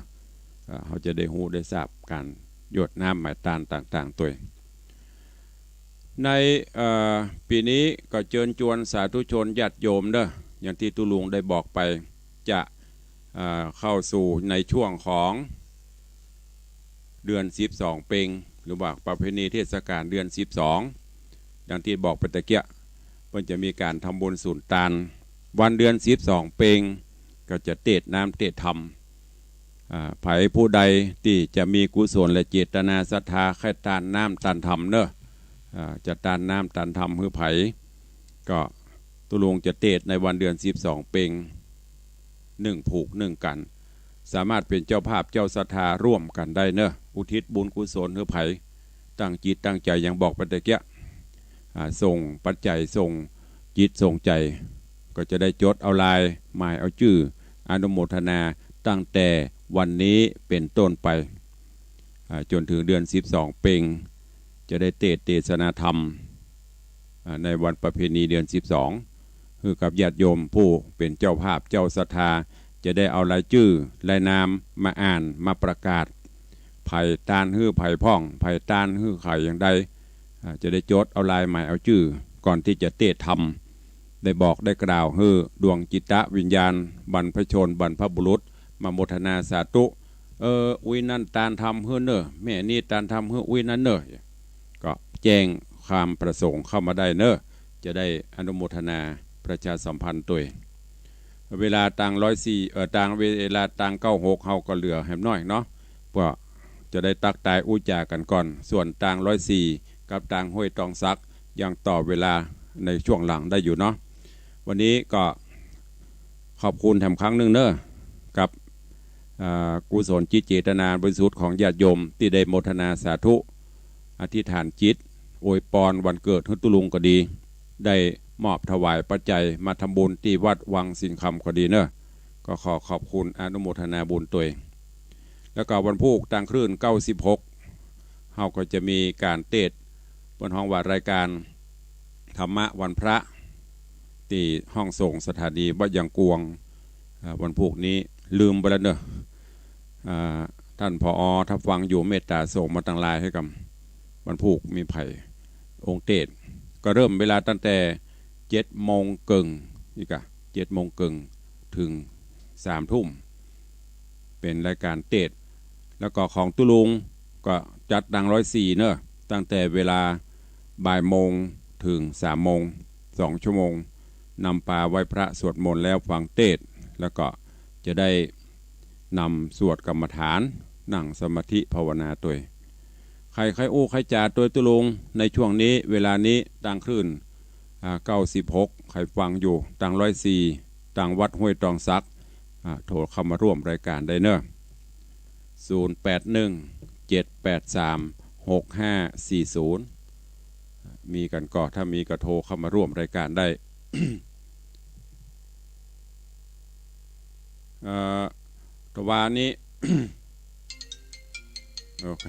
อ่า เฮาจะได้ฮู้ได้ทราบก๋านหยาดน้ำหมายตานต่างๆ ตวย ใน เอ่อ ปี๋นี้ก็เจิญจวนสาธุชนญาติโยมเน้อ อย่างตี้ตุ๊ลุงได้บอกไป จะ เอ่อ เข้าสู่ในช่วงของเดือนสิบสองเป็ง หรือว่าประเพณีเทศกาลเดือนสิบสอง อย่างตี้บอกไปตะเกียะ เปิ้นจะมีก๋านทำบุญสูนตาน วันเดือนสิบสองเป็ง ก็จะเตศน์น้ำเตศน์ธรรม อ่า ใผผู้ใดตี้จะมีกุศลและเจตนาศรัทธาใค่ตานน้ำตานธรรมเนาะ อ่า จะตานน้ำตานธรรมหื้อใผ ก็ตุ๊ลุงจะเตศน์ในวันเดือนสิบสองเป็ง นึ่งผูกนึ่งกั๋น สามารถเป๋นเจ้าภาพเจ้าศรัทธาร่วมกั๋นได้เนาะ อุทิศบุญกุศลหื้อใผ ตั้งจิตตั้งใจ๋อย่างบอกไปตะเกียะ อ่า ส่งปัจจัย ส่งจิตส่งใจ๋ ก็จะได้จดเอาลาย หมายเอาจื้อ อนุโมทนาตั้งแต่วันนี้เป๋นต้นไป อ่า จ๋นเถิงเดือนสิบสองเป็ง จะได้เตศน์เตสนาธรรม อ่า ในวันประเพณีเดือนสิบสอง หื้อกับญาติโยมผู้เป๋นเจ้าภาพเจ้าศรัทธา จะได้เอารายจื้อรายนามมาอ่านมาประกาศ ใผตานหื้อใผพ่อง ใผตานหื้อใผอย่างใด อ่า จะได้จดเอาลายหมายเอาจื้อ ก่อนตี้จะเตศน์ธรรม ได้บอกได้กล่าวหื้อดวงจิตวิญญาณ บรรพชนบรรพบุรุษ มาโมทนาสาธุ เออ อุ๊ยนั่นตานทำหื้อเน่อ แม่นี้ตานทำหื้ออุ๊ยนั่นเน่อ ก็แจ้งความประสงค์เข้ามาได้เน่อ จะได้อนุโมทนาประชาสัมพันธ์ตวย เวลาตางร้อยสี่ เอ่อ ตางเวลาตางเก้าหก เฮาก็เหลือแหมน้อยเนาะ เปื้อจะได้ตั๊กตายอู้จ๋ากั๋นก่อน ส่วนตางร้อยสี่ กับตางห้วยตองสัก ยังต่อเวลาในช่วงหลังได้อยู่เนาะ วันนี้ก็ขอบคุณแถมครั้งนึ่งเน่อ กับ อ่า กุศลจิตเจตนาบริสุทธิ์ของญาติโยมตี้ได้โมทนาสาธุ อธิษฐานจิต อวยปอนวันเกิดหื้อตุ๊ลุงก็ดี ได้มอบถวายปัจจัยมาทำบุญตี้วัดวังสิงห์คำก็ดีเน่อ ก็ขอขอบคุณอนุโมทนาบุญตวย แล้วก็วันพูกตางคลื่นเก้าสิบหก เฮาก็จะมีก๋านเตศน์ เปิ้นฮ้องว่ารายก๋านธรรมะวันพระ ตี้ห้องส่งสถานีวัดยางกวง อ่า วันพูกนี้ลืมไปแล้วเน่อ อ่า ต้าน ผอ ถ้าฟังอยู่เมตต๋าส่งมาตางไลน์หื้อกำ วันพูกมีใผองค์เตศน์ ก็เริ่มเวลาตั้งแต่เจ็ดโมงเกิ่ง นี่ก่ะ เจ็ดโมงเกิ่งเถิงสามทุ่ม เป๋นรายก๋านเตศน์ แล้วก็ของตุ๊ลุงก็จัดตางร้อยสี่เน่อ ตั้งแต่เวลาบ่ายโมงเถิงสามโมง สองชั่วโมง นำปาไหว้พระสวดมนต์แล้วฟังเตศน์ แล้วก็จะได้นำสวดกรรมฐาน นั่งสมาธิภาวนาตวย ใผใค่อู้ใค่จ๋าตวยตุ๊ลุง ในช่วงนี้เวลานี้ตางคลื่น อ่า เก้าสิบหก ใผฟังอยู่ตางร้อยสี่ ตางวัดห้วยตองสัก อ่า โทรเข้ามาร่วมรายก๋านได้เน่อ ศูนย์แปดหนึ่ง เจ็ดแปดสาม หกห้าสี่ศูนย์ มีกั๋นก่อ ถ้ามีก็โทรเข้ามาร่วมรายก๋านได้ เอ่อ ตะวานี้ โอเค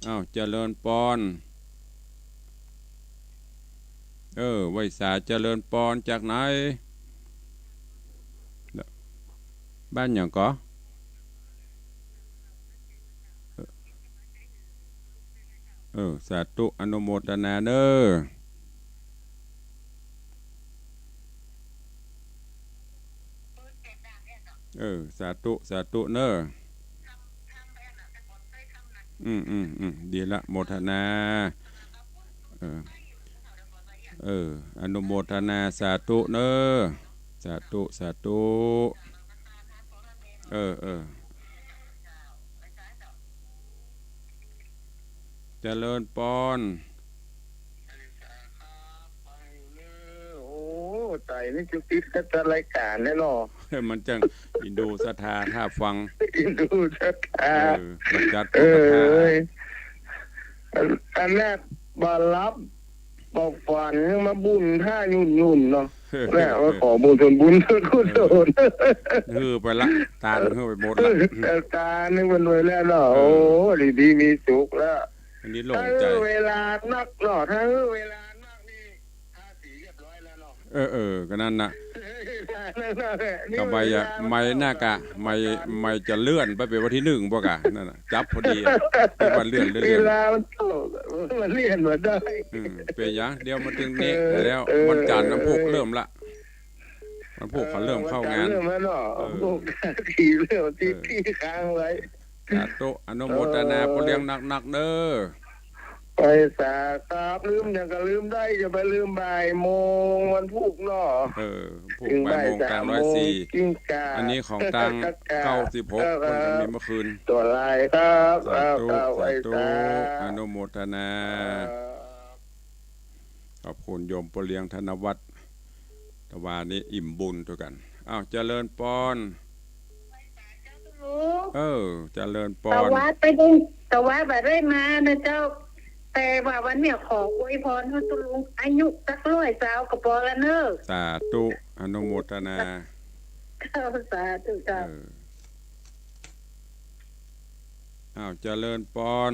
อ้าว เจริญปอน เออ ไหว้สาเจริญปอนจากไหน บ้านหยังก่อ เออ สาธุ อนุโมทนาเน่อ เออ สาธุ สาธุเน่อ อืม อืม อืม ดีละ โมทนา เออ เออ อนุโมทนา สาธุเน่อ สาธุ สาธุ เออ เออ เจริญปอน โอ้ ต๋ายนี่จะติดกับรายก๋านแน่เนาะ มันจั้งอินดูศรัทธาถ้าฟัง อินดูศรัทธา เออ มันจัด เออ ศรัทธา อัน อันแรกบ่หลับ บ่ฝัน มาบุญถ้ายุ่นๆ เนาะ แม่ว่าขอบุญส่วนบุญส่วนกุศล เออ หื้อไปละ ตานหื้อไปหมดละ เออ ตานนี่มันรวยแล้วเนาะ เออ โอ้ ดีๆ มีสุขแล้ว อันนี้โล่งใจ๋ ถ้าหื้อเวลานักเนาะ ถ้าหื้อเวลานักนี่ ทาสีเรียบร้อยแล้วเนาะ เออ เออ ก็นั่นน่ะ นั่นน่ะ นี่ ก็ไม่อะ เวลา ไม่น่ากะ ไม่ ไม่จะเลื่อนไปเป๋นวันตี้นึ่งบ่กะ นั่นน่ะ จับพอดีอะ ที่ว่าเลื่อน เลื่อน เวลามันตก มันเลื่อนมาได้ อืม เป๋นหยัง เดี๋ยวมันตึงนี้ เออ แล้ว เออ วันจันทร์วันพูกเริ่มละ วันพูกเขาเริ่มเข้างาน เออ วันจันทร์เริ่มแล้วเนาะ เออ พูกทีเริ่มที่ เออ ที่ค้างไว้ สาธุ อนุโมทนา เออ ป้อเลี้ยงนักๆ เน่อ ไปสาครับ ลืมหยังก็ลืมได้ อย่าไปลืมบ่ายโมงวันพูกเนาะ เออ พูก ถึง บ่ายโมง บ่ายสาม กลางร้อยสี่ โมง กิ้งก่า อันนี้ของตัง เก้าสิบหก ครับ เพิ่นก็มีเมื่อคืน ตั๋วลายครับ สาธุ เก้า เก้า สาธุ ไหว้สา อนุโมทนา ครับ ขอบคุณโยมป้อเลี้ยงธนวัฒน์ ตะวานี้อิ่มบุญตวยกั๋น อ้าว เจริญปอน เออ เจริญปอน ตะวาไปได้ ตะวาบ่ได้มานะเจ้า แต่ว่าวันเนี้ยขออวยพรหื้อตุ๊ลุงอายุสักร้อยซาวก็ปอละเน่อ สาธุ อนุโมทนา เจ้า สาธุเจ้า เออ อ้าว เจริญปอน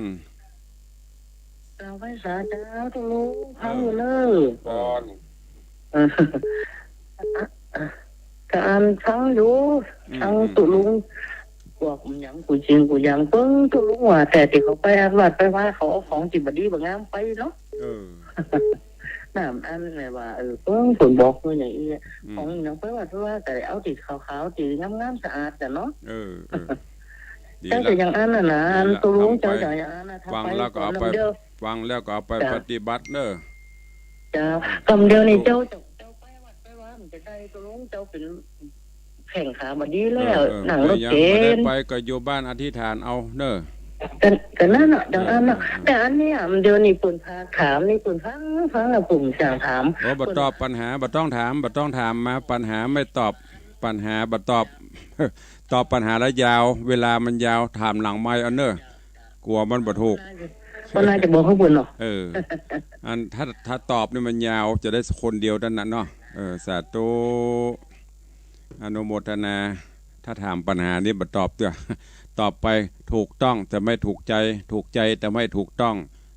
เจ้า ไหว้สาเจ้าตุ๊ลุง เออ ฟังอยู่เน่อ ปอน เออ ก็อันฟังอยู่ อืม ฟังตุ๊ลุง อืม บอกหยังกูจริงกูหยัง เปิ้งตุ๊ลุงว่า แต่ตี้เขาไปวัดไปวาเขาเอาของตี้บ่ดีบ่งามไปเนาะ เออ น้ำอันไหนว่า เออ เปิ้งเปิ้นบอกว่าอย่างอี้ อืม ของหยังไปวัดไปวาก็ได้เอาตี้ขาวๆ ตี้งามๆ สะอาดน่ะเนาะ เออ เออ ดีละ เจ้าจะอย่างอันน่ะนะ ดีละ ตุ๊ลุง ทำไป เจ้าจะอย่างอันน่ะ ฟังแล้วก็เอาไป ทำไปก่อนเดี๋ยว ฟังแล้วก็เอาไป จ้ะ ปฏิบัติเน่อ จ้ะ กำเดียวนี่ เจ้า เจ้าไปวัดไปวามันจะได้ตุ๊ลุง เจ้าเป๋นแข้งขาบ่ดีแล้ว เออ เออ นั่งรถเก๋ง บ่ได้ไปก็อยู่บ้านอธิษฐานเอาเน่อ ก็ ก็นั่นน่ะ ดังอันน่ะ เออ เออ แต่อันเนี้ย เดี๋ยวนี้เปิ้นพาถามนี่ เปิ้นฟัง ฟังแล้วเปิ้นจ้างถาม โอ้ บ่ตอบปัญหา บ่ต้องถาม บ่ต้องถามมา ปัญหาไม่ตอบ ปัญหาบ่ตอบ ตอบปัญหาแล้วยาว เวลามันยาว ถามหลังไมค์เอาเน่อ กลัวมันบ่ถูก ก็น่าจะบอกข้างบนเนาะ เออ อันถ้า ถ้าตอบนี่มันยาว จะได้คนเดียวเต้านั้นเนาะ เออ สาธุ อนุโมทนา ถ้าถามปัญหานี่บ่ตอบเตื้อ ตอบไปถูกต้องแต่ไม่ถูกใจ ถูกใจแต่ไม่ถูกต้อง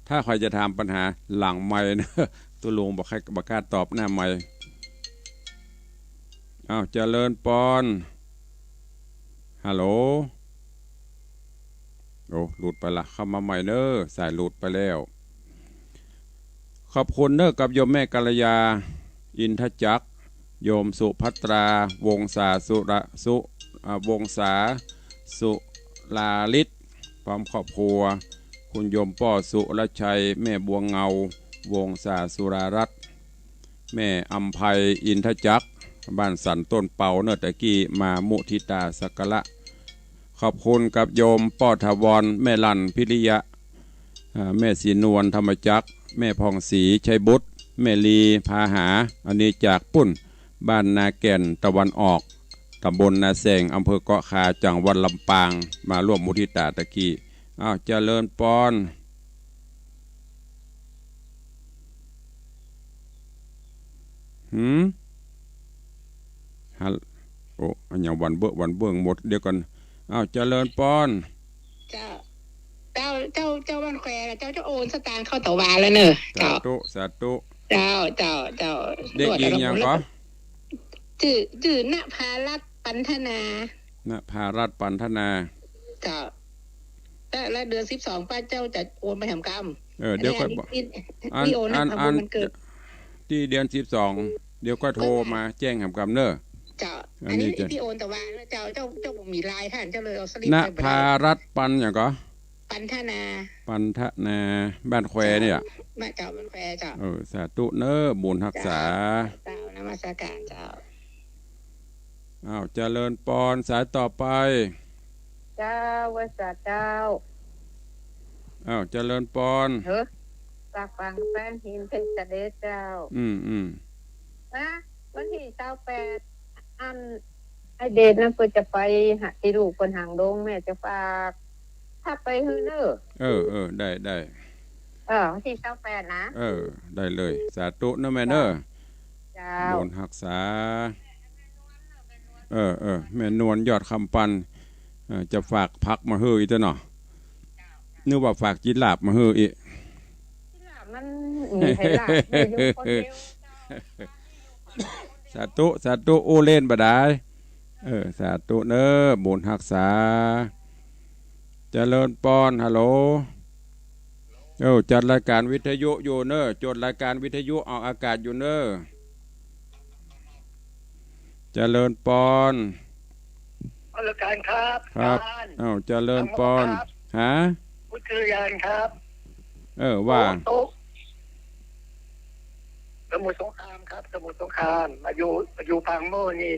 ถ้าใครจะถามปัญหาหลังไมค์นะ ตุ๊ลุงบ่ใค่ บ่กล้าตอบหน้าไมค์ อ้าว เจริญปอน ฮัลโหล โอ้ หลุดไปละ เข้ามาใหม่เน่อ สายหลุดไปแล้ว ขอบคุณเน่อกับโยมแม่กัลยา อินทจักร โยมสุภัตรา วงศาสุระ สุ อ่า วงศาสุราฤทธิ์ พร้อมครอบครัว คุณโยมป้อสุรชัย แม่บัวเงา วงศาสุรารัตน์ แม่อำไพ อินทจักร บ้านสันต้นเปาเน่อ ตะกี้มามุทิตาสักการะ ขอบคุณกับโยมป้อถาวร แม่ลั่นพิริยะ อ่า แม่ศรีนวลธรรมจักร แม่ผ่องศรีชัยบุตร แม่ลีพาหา อันนี้จากปุ้น บ้านนาแก่นตะวันออก ตำบลนาแซง อำเภอเกาะคา จังหวัดลำปาง มาร่วมมุทิตาตะกี้ อ้าว เจริญปอน หืม ฮัล โอ้ อันยังวันเบ้อ วันเบ้อหมด เดี๋ยวก่อน อ้าว เจริญปอน เจ้า เจ้า เจ้า เจ้าบ้านแคว เจ้า เจ้าโอนสตางค์เข้าตะวาแล้วเน่อ สาธุ เจ้า สาธุ เจ้า เจ้า เจ้า เด็กหญิงหยังก่อ จื้อ จื้อณภารัตน์ปันธนา ณภารัตน์ปันธนา เจ้า แล้ว แล้วเดือนสิบสองป้าเจ้าจะโอนไปแหมกำ เออ เดี๋ยวค่อยบอก อันนี้ อันนี้ อัน อัน อัน ตี้โอนนะ ขอบคุณวันเกิด ตี้เดือนสิบสอง เดี๋ยวก็โทรมาแจ้งแหมกำเน่อ เจ้า อันนี้ อันนี้จะ ตี้โอนตะวาเน่อ เจ้า เจ้า เจ้าบ่มีไลน์ค่ะ เจ้าเลยเอาสลิป ณ ไปบ่ได้ ภารัตน์ปันหยังก่อ ปันธนา ปันธนา บ้านแควเนี่ย เจ้า บ้าน เจ้า บ้านแคว เจ้า เออ สาธุเน่อ บุญฮักษา เจ้า เจ้า นมัสการเจ้า อ้าว เจริญปอน สายต่อไป เจ้า ไหว้สาเจ้า อ้าว เจริญปอน เออ ฝากฟังแป้นพิมพ์เพชรเดชเจ้า อืม อืม นะ วันตี้ซาวแปด อัน ไอ้เดชนะ เปิ้นจะไปหาตี้ลูกเปิ้นหางดง แม่จะฝาก ถ้าไปหื้อเน่อ เออ เออ ได้ ได้ เออ วันตี้ซาวแปดนะ เออ ได้เลย สาธุเน่อแม่เน่อ เจ้า บุญฮักษา เออ เออ แม่นวลยอดคำปัน เออ จะฝากผักมาหื้ออีกเต้อเนาะ นึกว่าฝากจีราฟมาหื้ออีก จีราฟมันมีใผลาก มีอยู่คนเดียว สาธุ สาธุ อู้เล่นบ่ดาย เออ สาธุเน่อ บุญฮักษา เจริญปอน ฮัลโหล เออ จัดรายการวิทยุอยู่เน่อ จัดรายการวิทยุออกอากาศอยู่เน่อ เจริญปอน นมัสการครับ ครับ อาจารย์ อ้าว เจริญปอน ครับ ฮะ พุทธยานครับ เออ ว่า โต๊ะ สมุทรสงครามครับ สมุทรสงคราม มาอยู่ มาอยู่ปางโมกข์นี่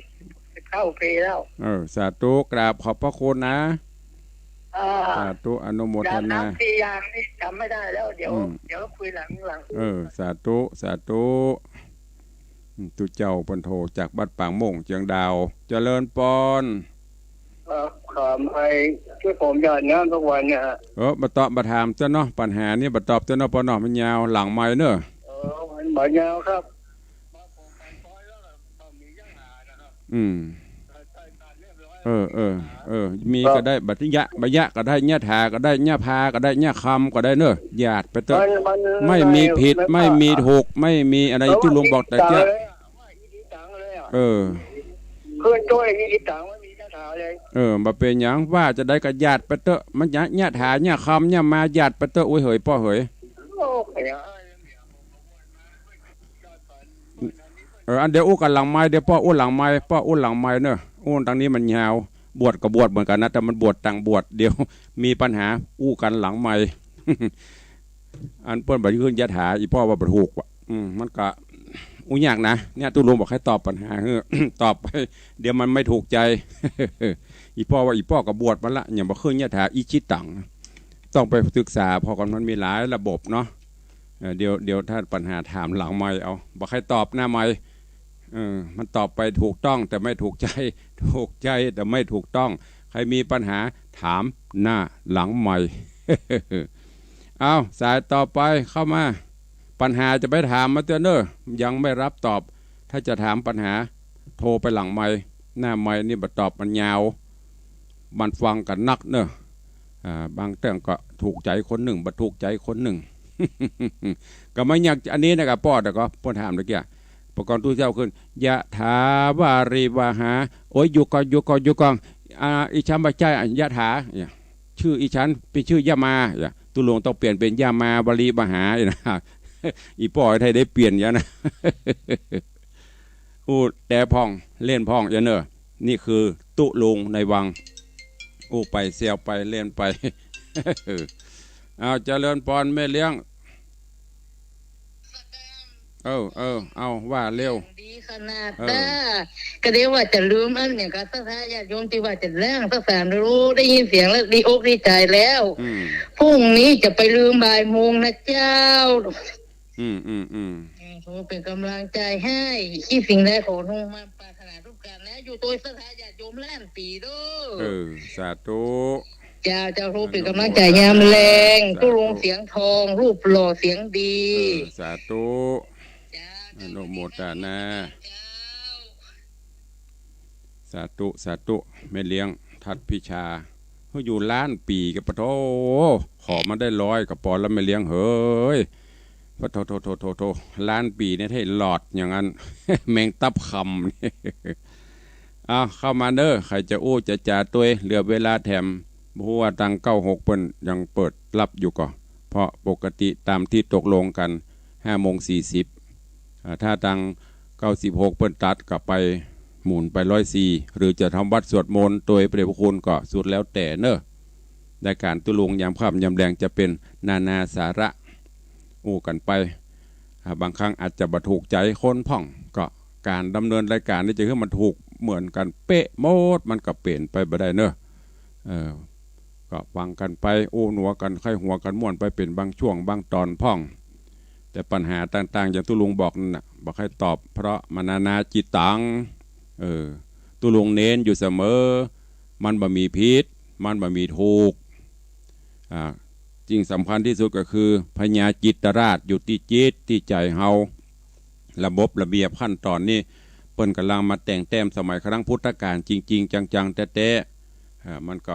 สิบเก้าปี๋แล้ว เออ สาธุ กราบขอบพระคุณนะ อ่า สาธุ อนุโมทนา อย่างน้ำสี่อย่างนี่จ๋ำไม่ได้แล้ว เดี๋ยว อืม เดี๋ยวคุยหลัง หลัง เออ สาธุ สาธุ อืม ตุ๊เจ้าเปิ้นโทรจากวัดปางโมกข์เจียงดาว เจริญปอน เอ่อ ถามไอ้ที่ผมหยาดน้ำทุกวันเนี่ยฮะ เออ บ่ตอบบ่ถามเจ้าเนาะ ปัญหานี่บ่ตอบเจ้าเนาะ ปอเนาะ มันยาว หลังไมค์เนอะ เออ มันบ่ยาวครับ อืม เออ เออ เออ มีก็ได้ บัดยะ บ่ยะก็ได้ ยะถาก็ได้ ยะพาก็ได้ ยะคำก็ได้เนอะ หยาดไปเต๊อะ มัน มัน ไม่มีผิด ไม่ ไม่มีถูก ไม่มีอะไร ตุ๊ลุงบอกแต่เจ้า เออ เพื่อนจ้อยนี่ติดตามว่ามีคาถาเลย เออ บ่เป๋นหยัง ว่าจะได้ก็หยาดไปเต๊อะ มันยะ ยะถา ยะคำ ยะมา หยาดไปเต๊อะ โอ้ยเหย ป้อเหย โอ้ย เออ อันเดี๋ยวอู้กั๋นหลังไมค์ เดี๋ยวป้ออู้หลังไมค์ ป้ออู้หลังไมค์เนอะ อู้ตังนี้มันยาว บวชก็บวชเหมือนกั๋นนะ แต่มันบวชต่างบวช เดี๋ยวมีปัญหา อู้กั๋นหลังไมค์ อันเปิ้นบ่ขึ้นยะถา อีป้อว่าบ่ถูกว่ะ อืม มันก็อู้ยากนะ เนี่ย ตุ๊ลุงบอกให้ตอบปัญหา เฮ้อ ตอบไป เดี๋ยวมันไม่ถูกใจ อีป้อว่าอีป้อก็บวชมาละ ยังบ่ขึ้นยะถา อิชิตัง ต้องไปศึกษา เพราะก่อนมันมีหลายระบบเนาะ เออ เดี๋ยว เดี๋ยวถ้าปัญหาถามหลังไมค์เอา บ่ใค่ตอบหน้าไมค์ เออ มันตอบไปถูกต้องแต่ไม่ถูกใจ ถูกใจแต่ไม่ถูกต้อง ใครมีปัญหาถามหน้าหลังไมค์ เอา สายต่อไปเข้ามา ปัญหาจะไปถามมาเตื้อเน้อ ยังไม่รับตอบ ถ้าจะถามปัญหา โทรไปหลังไมค์ หน้าไมค์นี่บ่ตอบ มันยาว มันฟังกั๋นนักเน้อ อ่า บางเตื้องก็ถูกใจ๋คนนึ่ง บ่ถูกใจ๋คนนึ่ง ก็ไม่ยาก อันนี้นะ ก็ป้อ แต่ก็ป้อถามตะกี้ ปะก่อนตุ๊เจ้าขึ้น ยะถาวาริวหา โอ้ย อยู่ก่อน อยู่ก่อน อยู่ก่อน อ่า อิฉันบ่ใจ้ ยะถา เนี่ย จื้ออิฉันเป๋นจื้อยะมา เนี่ย ตุ๊ลุงต้องเปลี่ยนเป๋นยะมาวาริวหา เนี่ยนะ อีป้อไทยได้เปลี่ยนอย่างนะ อู้แต๊พ่อง เล่นพ่อง เจ้าเน้อ นี่คือตุ๊ลุงในวัง อู้ไปเสี้ยวไปเล่นไป เอา เจริญปอนแม่เลี้ยง เออ เออ เอา ว่าเร็ว ดีขนาด เออ น้า ก็เดี๋ยวว่าจะลืมอันเนี่ย ก็ศรัทธาญาติโยมตี้ว่าจะล้างสักสามรูป ได้ยินเสียงแล้วดีอกดีใจ๋แล้ว อืม พรุ่งนี้จะไปลืมบ่ายโมงนะเจ้า อืม อืม อืม อืม โอ้ เป๋นก๋ำลังใจ๋หื้อ คิดสิ่งใดขอสมหวังดังปรารถนาทุกประก๋านนะ อยู่โตยศรัทธาญาติโยมล้านปี๋เน้อ เออ สาธุ เจ้า เจ้า โอ้ เป๋นก๋ำลังใจ๋ยามแลง สาธุ ตุ๊ลุงเสียงทอง รูปหล่อเสียงดี เออ สาธุ เจ้า อนุโมทนา เจ้า สาธุ สาธุ แม่เลี้ยงทัดพิชา เฮ้ย อยู่ล้านปี๋ก็ปะโถ ขอมาได้ร้อยก็ปอแล้วแม่เลี้ยงเหย ปะโถ โถ โถ โถ โถ ล้านปี๋เนี่ยให้หลอดอย่างนั้น แมงตับคำ เอา เข้ามาเน้อ ใผจะอู้จะจ๋าตวย เหลือเวลาแถม บ่ฮู้ว่าตังเก้าหกเปิ้นยังเปิดรับอยู่ก่อ เพราะปกติต๋ามตี้ตกลงกั๋น ห้าโมงสี่สิบ อ่า ถ้าตังเก้าสิบหกเปิ้นตัดก็ไปหมุนไปร้อยสี่ หรือจะทำวัตรสวดมนต์ตวยพระเดชพระคุณก็สุดแล้วแต่เน้อ รายก๋านตุ๊ลุงยามค่ำยามแลงจะเป๋นนานาสาระ อู้กั๋นไป อ่า บางครั้งอาจจะบ่ถูกใจ๋คนพ่อง ก็ก๋านดำเนินรายก๋านนี่จะหื้อมันถูกเหมือนกั๋นเป๊ะหมด มันก็เป๋นไปบ่ได้เน้อ เออ ก็ฟังกั๋นไป อู้หัวกั๋น ใค่หัวกั๋นม่วนไปเป๋นบางช่วงบางต๋อนพ่อง แต่ปัญหาต่างๆ อย่างตุ๊ลุงบอกนั่นน่ะ บ่ใค่ตอบ เพราะมันนานาจิตตัง เออ ตุ๊ลุงเน้นอยู่เสมอ มันบ่มีผิด มันบ่มีถูก อ่า สิ่งสำคัญตี้สุดก็คือพญาจิตตราชอยู่ตี้จิตตี้ใจ๋เฮา ระบบระเบียบขั้นต๋อนนี่ เปิ้นก่ำลังมาแต่งแต้มสมัยครั้งพุทธกาลจริงๆ จังๆ แต๊ๆ อ่า มันก็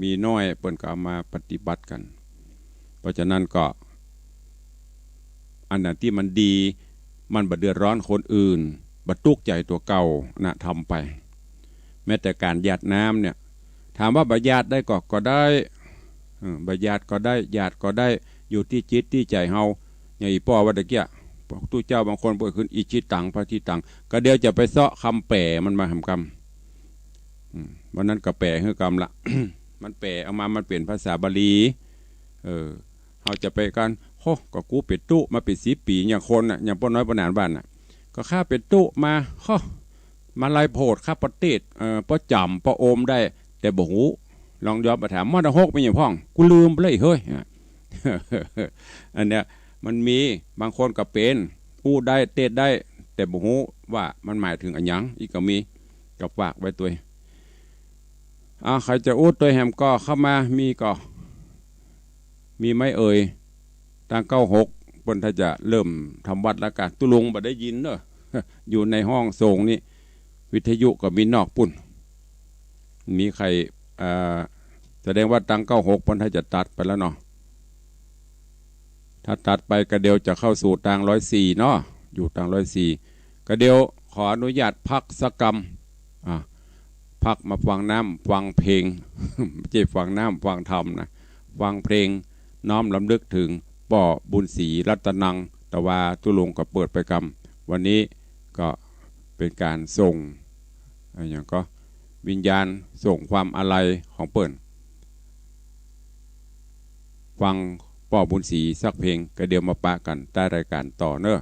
มีน้อย เปิ้นก็เอามาปฏิบัติกั๋น เพราะฉะนั้นก็ อันไหนตี้มันดี มันบ่เดือดร้อนคนอื่น บ่ตุ๊กข์ใจ๋ตั๋วเก่านะ ทำไป แม้แต่ก๋านหยาดน้ำเนี่ย ถามว่าบ่หยาดได้ก่อ ก็ได้ เออ บ่หยาดก็ได้ หยาดก็ได้ อยู่ตี้จิตตี้ใจ๋เฮา อย่างอีป้อว่าตะกี้ ตุ๊เจ้าบางคนเปิ้นขึ้นอิชิตัง ปะทิตัง ก็เดี๋ยวจะไปเซาะกำแป๋มันมาหำกำ อืม วันนั้นก็แป๋หื้อกำละ มันแป๋ออกมา มันเป๋นภาษาบาลี เออ เฮาจะไปกั๋น โฮ ก็กูเป๋นตุ๊มาเป๋นสิบปี๋ อย่างคนน่ะ อย่างป้อน้อยป้อหนานว่าน่ะ ก็ข้าเป๋นตุ๊มา โฮ มาลัยโผดข้าปอเตศ เอ่อ ปอจ๋ำปอโอมได้ แต่บ่ฮู้ ลองย้อนมาถาม มอต๊องหกเป๋นหยังพ่อง กูลืมไปแล้วเฮ้ย อ่ะ อันเนี้ยมันมี บางคนก็เป๋น อู้ได้ เตศได้ แต่บ่ฮู้ว่ามันหมายเถิงอะหยัง อี้ก็มี ก็ฝากไว้ตวย อ่า ใผจะอู้ตวยแหมก็เข้ามา มีก็ มีไหมเอ่ย ตังเก้าหก เปิ้นถ้าจะเริ่มทำวัตรแล้วกะ ตุ๊ลุงบ่ได้ยินเนอะ อยู่ในห้องส่งนี่ วิทยุก็มีนอกปุ้น มีใผ อ่า แสดงว่าตังเก้าหก เปิ้นถ้าจะตัดไปแล้วเนาะ ถ้าตัดไปก็เดี๋ยวจะเข้าสู่ตังร้อยสี่เนาะ อยู่ตังร้อยสี่ ก็เดี๋ยวขออนุญาตพักสักกำ อ่ะ พักมาฟังน้ำฟังเพลง บ่ใจ้ฟังน้ำฟังธรรมนะ ฟังเพลงน้อมรำลึกเถิงป้อบุญศรีรัตนัง แต่ว่าตุ๊ลุงก็เปิดไปกำ วันนี้ก็เป๋นก๋านส่ง อะหยังก็ วิญญาณ ส่งความอาลัยของเปิ้น ฟังป้อบุญศรีสักเพลง ก็เดี๋ยวมาปะกั๋นใต้รายก๋านต่อเนอะ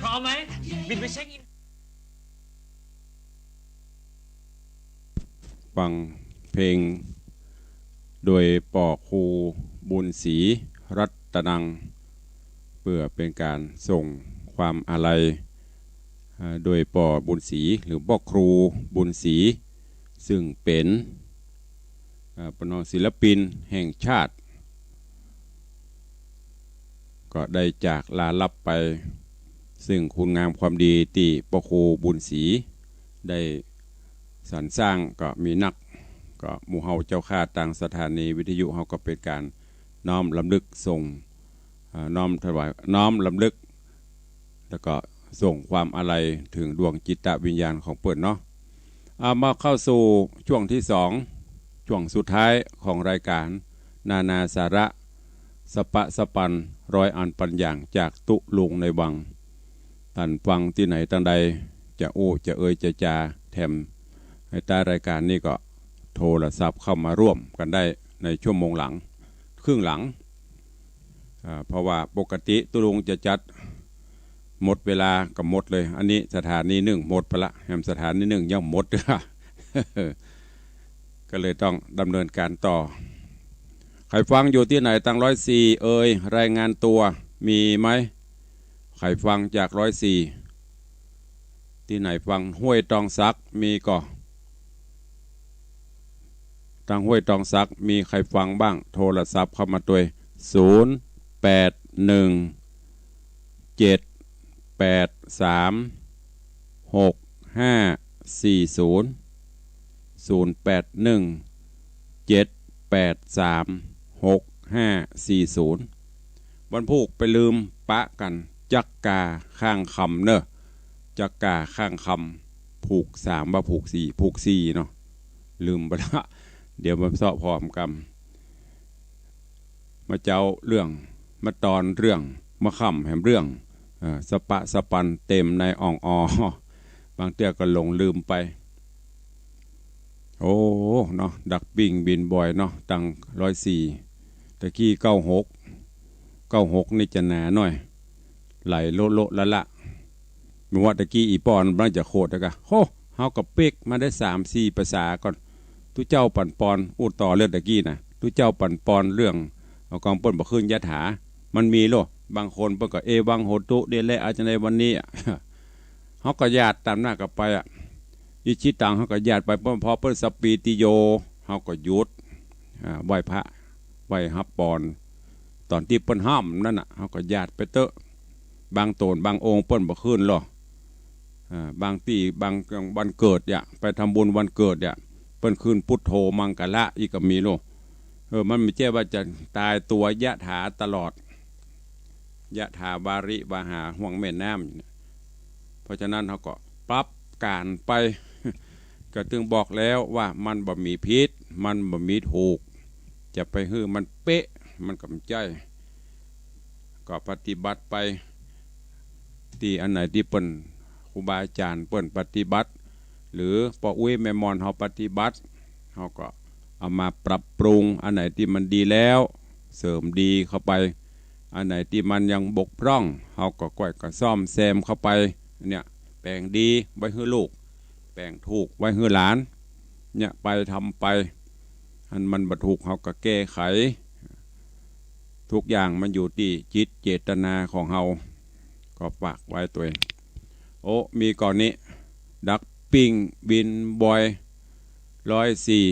พร้อมไหม บินไปเช็คอิน ฟังเพลงโดยป้อครูบุญศรีรัตนัง เปื้อเป๋นก๋านส่งความอาลัย อ่า โดยป้อบุญศรี หรือป้อครูบุญศรี ซึ่งเป๋น อ่า ประนองศิลปินแห่งชาติ ก็ได้จากลาลับไป ซึ่งคุณงามความดีตี้ป้อครูบุญศรีได้สรรสร้างก็มีนัก ก็หมู่เฮาเจ้าข้าตางสถานีวิทยุเฮาก็เป๋นก๋านน้อมรำลึกส่ง อ่า น้อมถวาย น้อมรำลึก แล้วก็ส่งความอาลัยเถิงดวงจิตวิญญาณของเปิ้นเนาะ อ่า มาเข้าสู่ช่วงที่สอง ช่วงสุดท้ายของรายก๋าน นานาสาระ สะปะสะปัน ร้อยอันปันอย่างจากตุ๊ลุงในวัง ต้านฟังตี้ไหนตางใด จะอู้จะเอ่ยจะจ๋าแถม ในต๊ายรายก๋านนี้ก็โทรศัพท์เข้ามาร่วมกั๋นได้ในชั่วโมงหลัง ครึ่งหลัง อ่า เพราะว่าปกติตุ๊ลุงจะจัดหมดเวลาก็หมดเลย อันนี้สถานีนึ่งหมดไปละ แหมสถานีนึ่งยังบ่หมด ก็เลยต้องดำเนินการต่อ ใผฟังอยู่ตี้ไหนตางร้อยสี่เอ่ย รายงานตั๋ว มีไหม ใผฟังจากร้อยสี่ ตี้ไหนฟัง ห้วยตองสัก มีก่อ ตางห้วยตองสัก มีใผฟังบ้าง โทรศัพท์เข้ามาตวย ศูนย์ แปด หนึ่ง เจ็ด แปด สาม หก ห้า สี่ ศูนย์ ศูนย์ แปด หนึ่ง เจ็ด แปด สาม หก ห้า สี่ ศูนย์ วันพูกไปลืมปะกั๋น จักกาข้างคำเน่อ จักกาข้างคำ ผูกสามบ่าผูกสี่ ผูกสี่เนาะ ลืมไปละ เดี๋ยวมาเซาะพร้อมกั๋น มาเจ๊าเรื่อง มาตอนเรื่อง มาค่ำแหมเรื่อง เอ่อ สะปะสะปันเต็มในอ่องออ บางเตื้อก็หลงลืมไป โอ้ เนาะ ดักปิ้งบินบ่อยเนาะ ตางร้อยสี่ ตะกี้เก้าหก เก้าหกนี่จะหนาหน่อย ไหลโละโละละละ บ่ว่าตะกี้อี่ป้อมันจะโขดแล้วกะ โห เฮาก็เป๊กมาได้สามสี่ภาษาก่อน ตุ๊เจ้าปั่นปอน อู้ต่อเรื่องตะกี้น่ะ ตุ๊เจ้าปั่นปอนเรื่อง เอากองเปิ้นบ่ขึ้นยะถา มันมีโลด บางคนเปิ้นก็ เอวังโหตุ เดะแล อาจารย์ในวันนี้อะ เฮาก็หยาดต๋ามหน้ากั๋นไปอะ อิชิตัง เฮาก็หยาดไป พอเปิ้นสะปีติโย เฮาก็หยุด อ่า ไหว้พระ ไหว้ฮับปอน ต๋อนตี้เปิ้นห้ามนั่นน่ะ เฮาก็หยาดไปเต๊อะ บางโตนบางองค์เปิ้นบ่ขึ้นหรอก อ่า บางตี้ บางวันเกิดเนี่ย ไปทำบุญวันเกิดเนี่ย เปิ้นขึ้นพุทโธมังคละอี้ก็มีโลด เออ มันบ่ใจ้ว่าจะต๋ายตัวยะถาตลอด ยะถาวาริวาหา ห่วงแม่น้ำอยู่เนี่ย เพราะฉะนั้นเฮาก็ปรับก๋านไป ก็ตึงบอกแล้วว่ามันบ่มีผิด มันบ่มีถูก จะไปหื้อมันเป๊ะ มันก็บ่ใจ้ ก็ปฏิบัติไป ตี้อันไหนตี้เปิ้น ครูบาอาจ๋ารย์เปิ้นปฏิบัติ หรือป้ออุ๊ยแม่หม่อนเฮาปฏิบัติ เฮาก็เอามาปรับปรุง อันไหนตี้มันดีแล้ว เสริมดีเข้าไป อันไหนตี้มันยังบกพร่อง เฮาก็ก้อยก็ซ่อมแซมเข้าไป เนี่ย แป๋งดีไว้หื้อลูก แป๋งถูกไว้หื้อหลาน เนี่ย ไปทำไป อันมันบ่ถูกเฮาก็แก้ไข ทุกอย่างมันอยู่ตี้จิตเจตนาของเฮา ก็ฝากไว้ตวย โอ้ มีก่อนี้ ดักปิ้งบินบ่อย ร้อยสี่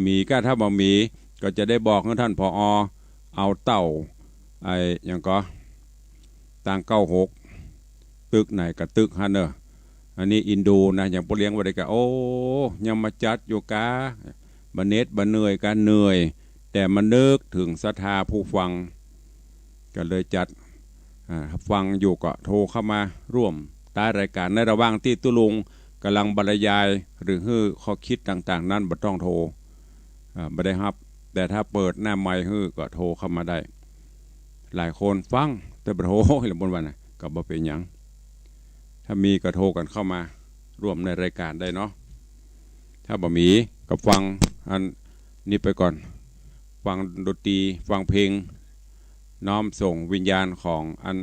มีก้า ถ้าบ่มี ก็จะได้บอกหื้อต้าน ผอ เอาเต้า ไอ้หยังก่อ ตางเก้าหก ตึกไหนก็ตึกหั้นเน่อ อันนี้อินดูนะ อย่างป้อเลี้ยงว่าได้กะ โอ้ ยังมาจัดอยู่กา บ่เหน็ดบ่เหนื่อยกา เหนื่อย แต่มานึกเถิงศรัทธาผู้ฟัง ก็เลยจัด อ่า ฟังอยู่ก็โทรเข้ามาร่วมใต้รายการ ในระหว่างตี้ตุ๊ลุงก่ำลังบรรยาย หรือหื้อข้อคิดต่างๆ นั้นบ่ต้องโทร อ่า บ่ได้ฮับ แต่ถ้าเปิดหน้าไมค์หื้อก็โทรเข้ามาได้ หลายคนฟัง แต่บ่โทร ละบนวันน่ะ ก็บ่เป๋นหยัง ถ้ามีก็โทรกั๋นเข้ามาร่วมในรายการได้เนาะ ถ้าบ่มีก็ฟังอันนี้ไปก่อน ฟังดนตรี ฟังเพลง น้อมส่งวิญญาณของอัน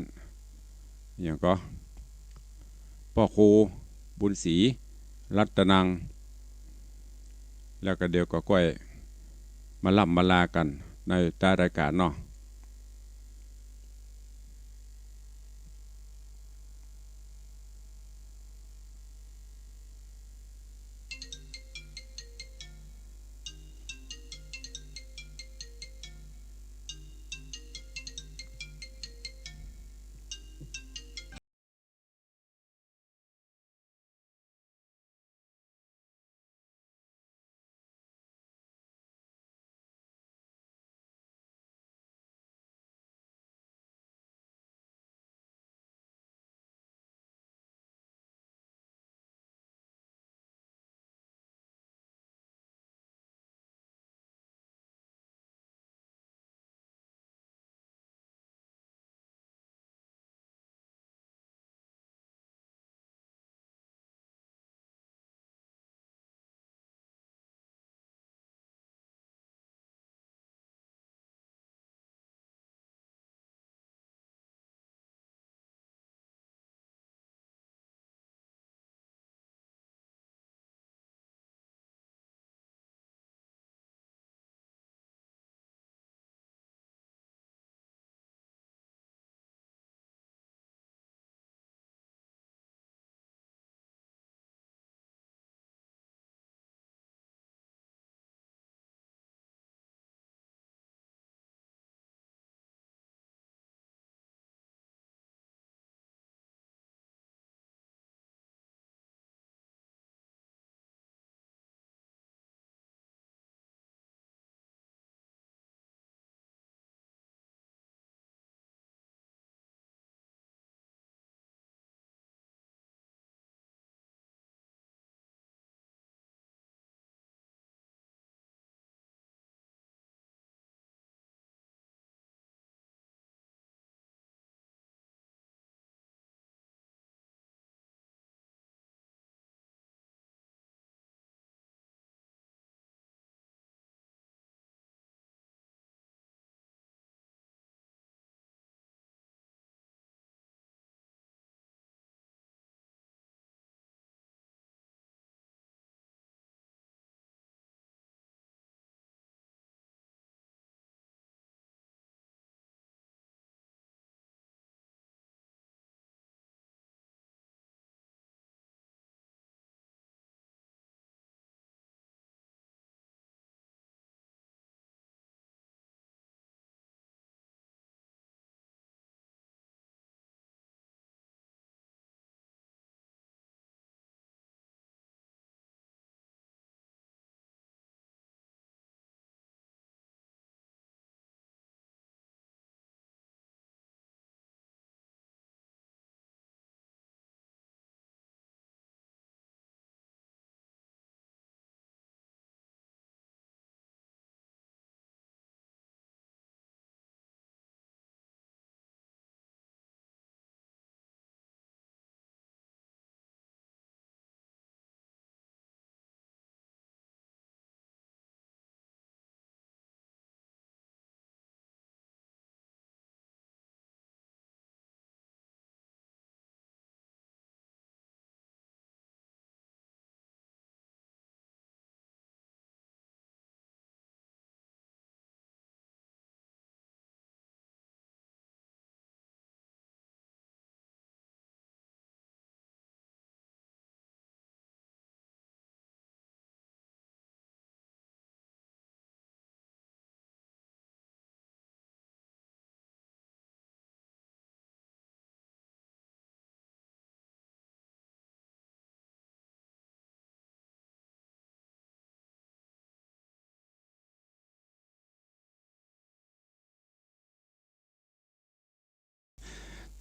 หยังก่อ ป้อครูบุญศรี รัตนัง แล้วก็เดี๋ยวก็ก้อยมาล่ำมาลากั๋นในใต้รายการเนาะ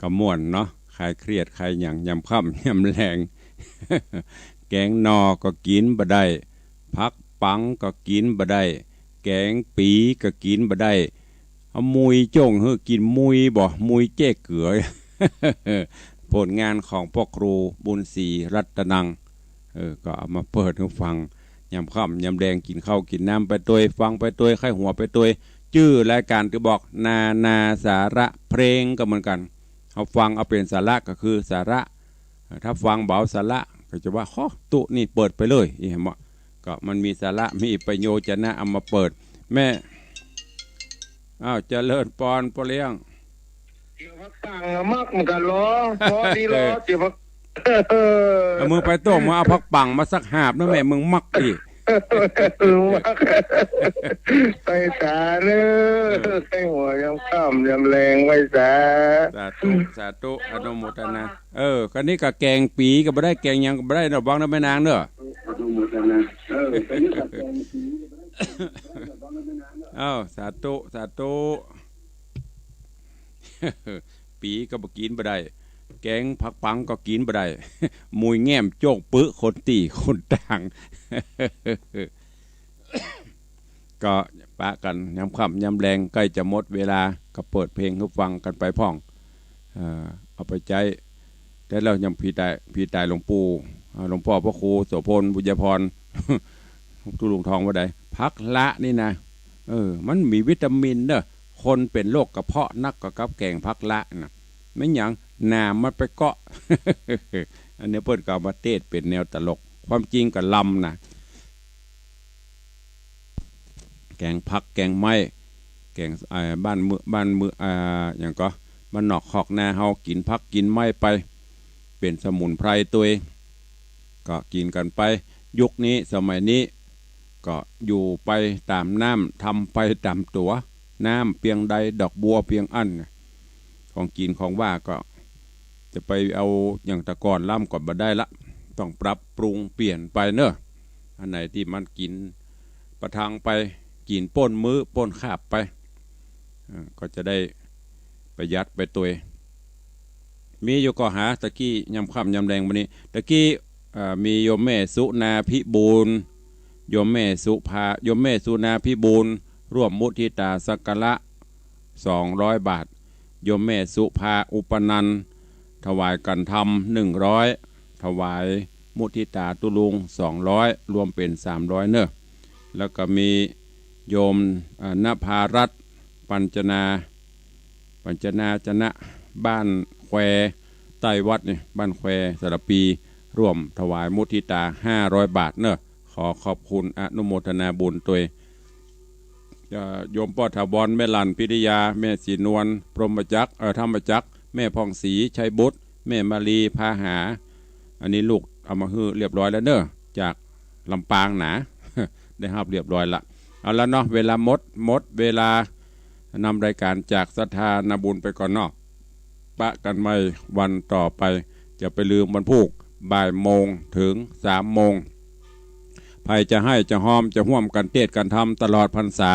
ก็ม่วนเนาะ คลายเครียดคลายหยังยามค่ำยามแลง แกงหน่อก็กิ๋นบ่ได้ ผักปังก็กิ๋นบ่ได้ แกงปี๋ก็กิ๋นบ่ได้ เอามุยจ้งหื้อกิ๋นมุยบ่ มุยแจ้เกือ ผลงานของป้อครูบุญศรีรัตนัง เออ ก็เอามาเปิดหื้อฟัง ยามค่ำยามแลงกิ๋นข้าวกิ๋นน้ำไปตวย ฟังไปตวย ใค่หัวไปตวย จื้อรายก๋านตี้บอก นานาสาระ เพลงก็เหมือนกั๋น เอาฟังเอาเป๋นสาระก็คือสาระ ถ้าฟังบ่เอาสาระก็จะว่า โฮ ตุ๊นี่เปิดไปเลย อี้แหมะ ก็มันมีสาระ มีประโยชน์จะนะ เอามาเปิด แม่ อ้าว เจริญปอน ป้อเลี้ยง เจียวผักปังอะมักเหมือนกั๋นลอ พอดีลอ เจียวผัก เอามือไปโต้ง มาเอาผักปังมาสักหาบนะแม่ มึงมักอี้ ไปสาเน่อ เออ ใค่หัวยามค่ำยามแลงไปสา สาธุ สาธุ อนุโมทนา เออ ก็นี่ก็แกงปี๋ก็บ่ได้ แกงหยังก็บ่ได้เนาะ บอกนะแม่นางเนาะ อ้าว สาธุ สาธุ ปี๋ก็บ่กิ๋นบ่ได้ แกงผักปังก็กิ๋นบ่ได้ มุยแง้มโจ๊กปึ้คนตี้คนตาง ก็ปะกั๋นยามค่ำยามแลง ใก้จะหมดเวลา ก็เปิดเพลงหื้อฟังกั๋นไปพ่อง เอ่อ เอาไปใจ๊ แต่แล้วยังผีตาย ผีตายหลวงปู่ อ่า หลวงป้อพระครูโสภณ บุญญาภรณ์ ตุ๊ลุงทองว่าใด ผักละนี่นะ เออ มันมีวิตามินเนาะ คนเป๋นโรคกระเพาะนักก็กับแกงผักละน่ะ แม่นหยัง หนามมันไปเกาะ อันนี้เปิ้นก็เอามาเตศน์เป๋นแนวตลก ความจริงก็ลำนะ แกงผักแกงไม้ แกง อ่า บ้านเมือง บ้านเมือง อ่า หยังก็ บ้านนอกคอกนาเฮา กิ๋นผักกิ๋นไม้ไป เป๋นสมุนไพรตวย ก็กิ๋นกั๋นไป ยุคนี้สมัยนี้ ก็อยู่ไปต๋ามน้ำ ทำไปต๋ามตั๋ว น้ำเปียงใด ดอกบัวเปียงอั้น ของกิ๋นของหว่านก็ จะไปเอาอย่างแต่ก่อนล้ำก็บ่ได้ละ ต้องปรับปรุงเปลี่ยนไปเนาะ อันไหนตี้มันกิ๋นประทังไป กิ๋นป้นมื้อป้นคาบไป เอ่อ ก็จะได้ประหยัดไปตวย มีอยู่ก็หา ตะกี้ยามค่ำยามแลงวันนี้ ตะกี้ เอ่อ มีโยมแม่สุนาภิบูลย์ โยมแม่สุภา โยมแม่สุนาภิบูลย์ ร่วมมุทิตาสักการะ สองร้อยบาท โยมแม่สุภาอุปนันท์ ถวายกันธรรม หนึ่งร้อย ถวายมุทิตาตุ๊ลุง สองร้อย รวมเป๋น สามร้อย เนาะ แล้วก็มีโยม อ่า นภารัตน์ ปัญจนา ปัญจนาจนะ บ้านแคว ใต้วัดนี่ บ้านแคว สารภี ร่วมถวายมุทิตา ห้าร้อยบาทเนาะ ขอขอบคุณอนุโมทนาบุญตวย เอ่อ โยมป้อถาวร แม่หลั่น พิริยา แม่ศรีนวล พรหมจักร เอ่อ ธรรมจักร แม่ผ่องศรี ชัยบุตร แม่มาลี พาหา อันนี้ลูกเอามาหื้อเรียบร้อยแล้วเนาะ จากลำปางหนา ได้ฮับเรียบร้อยละ เอาละเนาะ เวลาหมด หมดเวลานำรายการจากศรัทธานาบุญไปก่อนเนาะ ปะกั๋นใหม่วันต่อไป จะไปลืมวันพูก บ่ายโมงเถิงสามโมง ใผจะไห้จะฮอมจะฮ่วมกั๋นเตศน์กั๋นธรรมตลอดพรรษา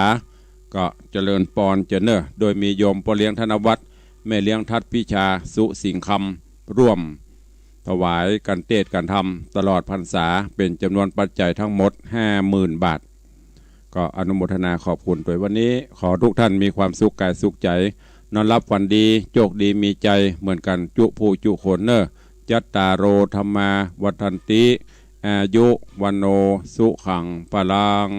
ก็เจริญปอนเจ้าเน่อ โดยมีโยมป้อเลี้ยงธนวัฒน์ แม่เลี้ยงทัดพิชา สุสิงห์คำ ร่วมถวายกั๋นเตศน์กั๋นธรรมตลอดพรรษา เป๋นจ๋ำนวนปัจจัยทั้งหมด ห้าหมื่นบาท ก็อนุโมทนาขอบคุณตวย วันนี้ขอทุกท่านมีความสุขกายสุขใจ๋ นอนหลับฝันดี โจคดีมีชัยเหมือนกั๋นจุผู้จุคนเน่อ จัตตาโร ธัมมา วัฑฒันติ อายุ วัณโณ สุขัง พลัง